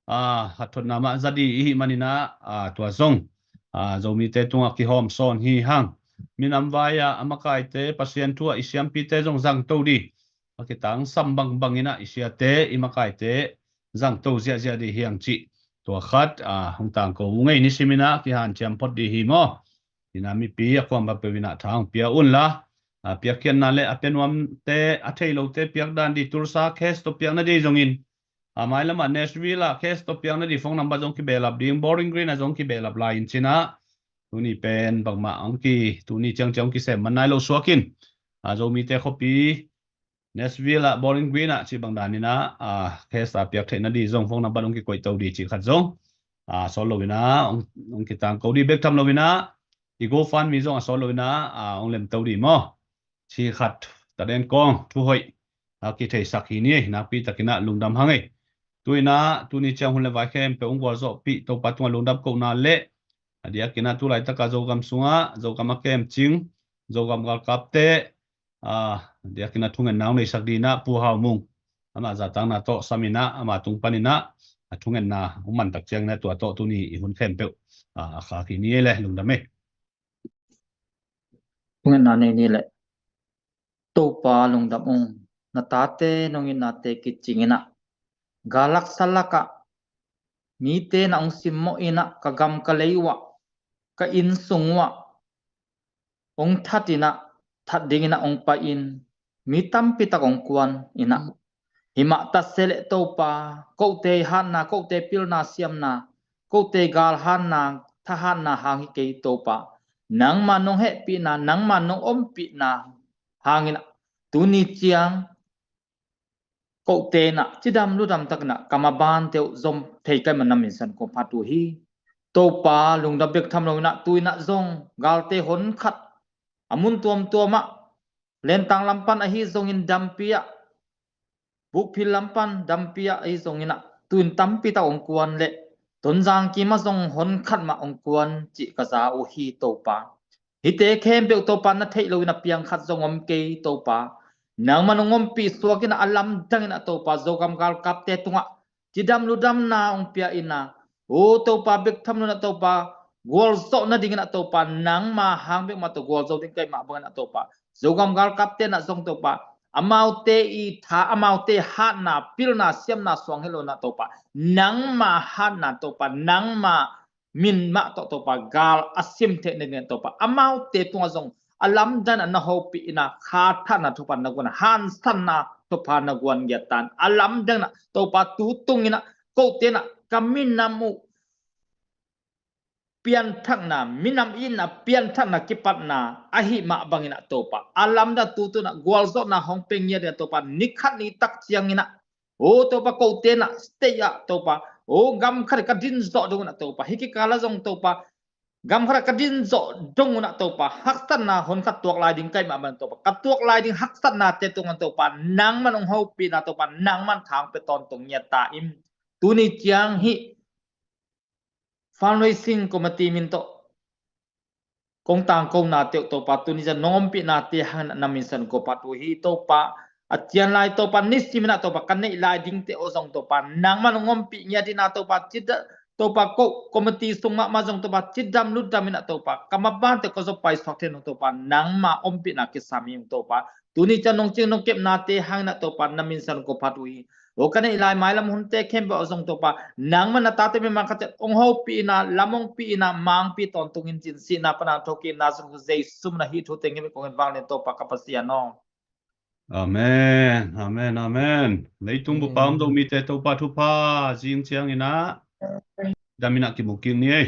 a, hathotna mah za dih ihih maninah, a, tua zong, a, Zomite tungah kihawm sawn hi hang. Minam vai-ah a makaite Pasian thu-ah i siampite zong zangto dih. A kitangsam bangbanginah i siate i makaite zangto ziahziah dih hi hang cih tua khat, a, hong tangko uh ngei. Nisiminah kihanciam phot dih hi maw. Inah mipi a kuam bapeuh inah tha hong pia unla, a, piakkhiatna le a pia nuamte a thei lote piak dan dih, Tulsa case tawh piak na dih zongin, a, mailamah Nashville ah case tawh piak na dih phone number zong kibehlap ding, Bowling Green ah zong kibehlap lai in cinah tuni pen bangmah hong ki, tuni ciangciang hong kisem man nai lo suakin, a, Zomite khuapi Nashville ah, Bowling Green ah cih bang daninah, a, case a piak theih na dih zong phone number hong kikoihto dih cih khat zong, a, sawt loinah hong, hong kitangko dih bek tham loinah i GoFundMe zong a sawt loinah, a, hong lemto dih maw. Cih khat taden kawng thu hoih a kitheisak hi ni ei. Nakpi takinah lungdam hang ei. Tuinah tuni ciang hun le vai khempeuh hong gualzawhpih Topa tungah lungdam kohna le a diakinah tu laitakah Zogam sungah Zogam a kemcing Zogam galkapte, a, a diakinah thungetna hong neisak dinah Pu Hau Mung, amah zahtakna tawh saminah ama tung paninah a thungetna hong mantak cianginah tua tawh tuni i hun khempeuh, a, a khak hi ni ei le. Lungdam ei. Thungetna nei ni le. Topa lungdam ung, na tate nong itnate kicinginah, galak salakah mite na hong simmawh inah ka gam ka lei uhah, ka inn sung uhah hong that inah, that dinginah hong pai-in mi tampi tak hong kuan inah, himah taseleh Topa, kote hatna, kote pilna siamna, kote galhatna, thahatna hang hi kei Topa. nangma nong hehpihna, nangma nong ompihna hangin ah tuni ciang kote in ah cidam ludam takin ah ka mabante uh zom thei ka hih manin na min san kong phat uh hi. Topa, lungdam bek tham lo in ah tu in ah zong galte hon khat a mun tuamtuam ah, Lentang lam pan ahi zongin dampi ah, Bukphil lam pan dampi ah ahi zongin ah tu in tampi tak hong kuan leh Tonzang kim ah zong hon khat mah hong kuan cih ka za uh hi Topa. Hihte khempeuh Topa na theih lo in ah piang khat zong om kei Topa. Nangman hong ompih suak in ah a lamdang in ah Topa, Zogam galkapte tungah cidam ludamna hong pia in ah, o Topa, bek tham lo in ah Topa, gualzawh nading in ah Topa, nangma hang bek mah tawh gualzo ding ka hih mah bangin ah Topa, Zogam galkapte in ah zong Topa, amaute i tha, amaute hatna, pilna, siamna suang hi lo in ah Topa, nangma hatna Topa, nangma min mah tawh Topa, gal a sim theih nading in ah Topa, amaute tungah zong a lamdang in ah na hopih in ah, khathahna thupha na guan, hansanna thupha na guan ngiat ta in, a lamdang in ah Topa, tu tung in ah kote in ah ka minam uh pianthakna, minam itna pianthakna kipatna ahih mah bangin ah Topa, a lamdang tu tung in ah gualzawhna hong pia ngiat in ah Topa, ni khat ni tak ciangin ah, o Topa, kote in ah state ah Topa, o gam khat ah ka din zawh dong un ah Topa, hih kikal ah zong Topa, gam khat ah ka din zawh dong un ah Topa, haksatna hon khat tuak lai ding ka hih mah bangin Topa, ka tuak lai ding haksatnate tungah Topa, nangman hong hopih in ah Topa, nangman tha hong pia tawntung ngiat ta in. Tuni ciang hih fundraising committee min tawh kong tangkonate uh Topa, tuni ciang nong ompihnate hangin ah na min san kong phat uh hi Topa. A cian lai Topa, nisim in ah Topa, ka neih lai dingte uh zong Topa, nangman hong ompih ngiat in ah Topa, cida Topa, ko committee sung mahmah zong Topa, cidam ludam in ah Topa, ka mabante ka zop paisuak thei in ah Topa, nangma ompihna kisam hi ung Topa. Tuni ciang nong cing nong kepnate hangin ah Topa, na min san kong phat uh hi. O ka neih lai mailam hunte khempeuh ah zong Topa, nangman na tate mimal khat ciat hong hopih in ah, lam hong pih in ah, mangpih tawntungin, cin sihna pan a thokik in ah, Nazareth Jesu min ah hih thute ngen bek kong in, vanglian Topa ka Pasian aw. Amen, amen, amen. Leitung bup ah om Zomite Topa thupha zing ciangin ah dam in ah kimu kik ni ei.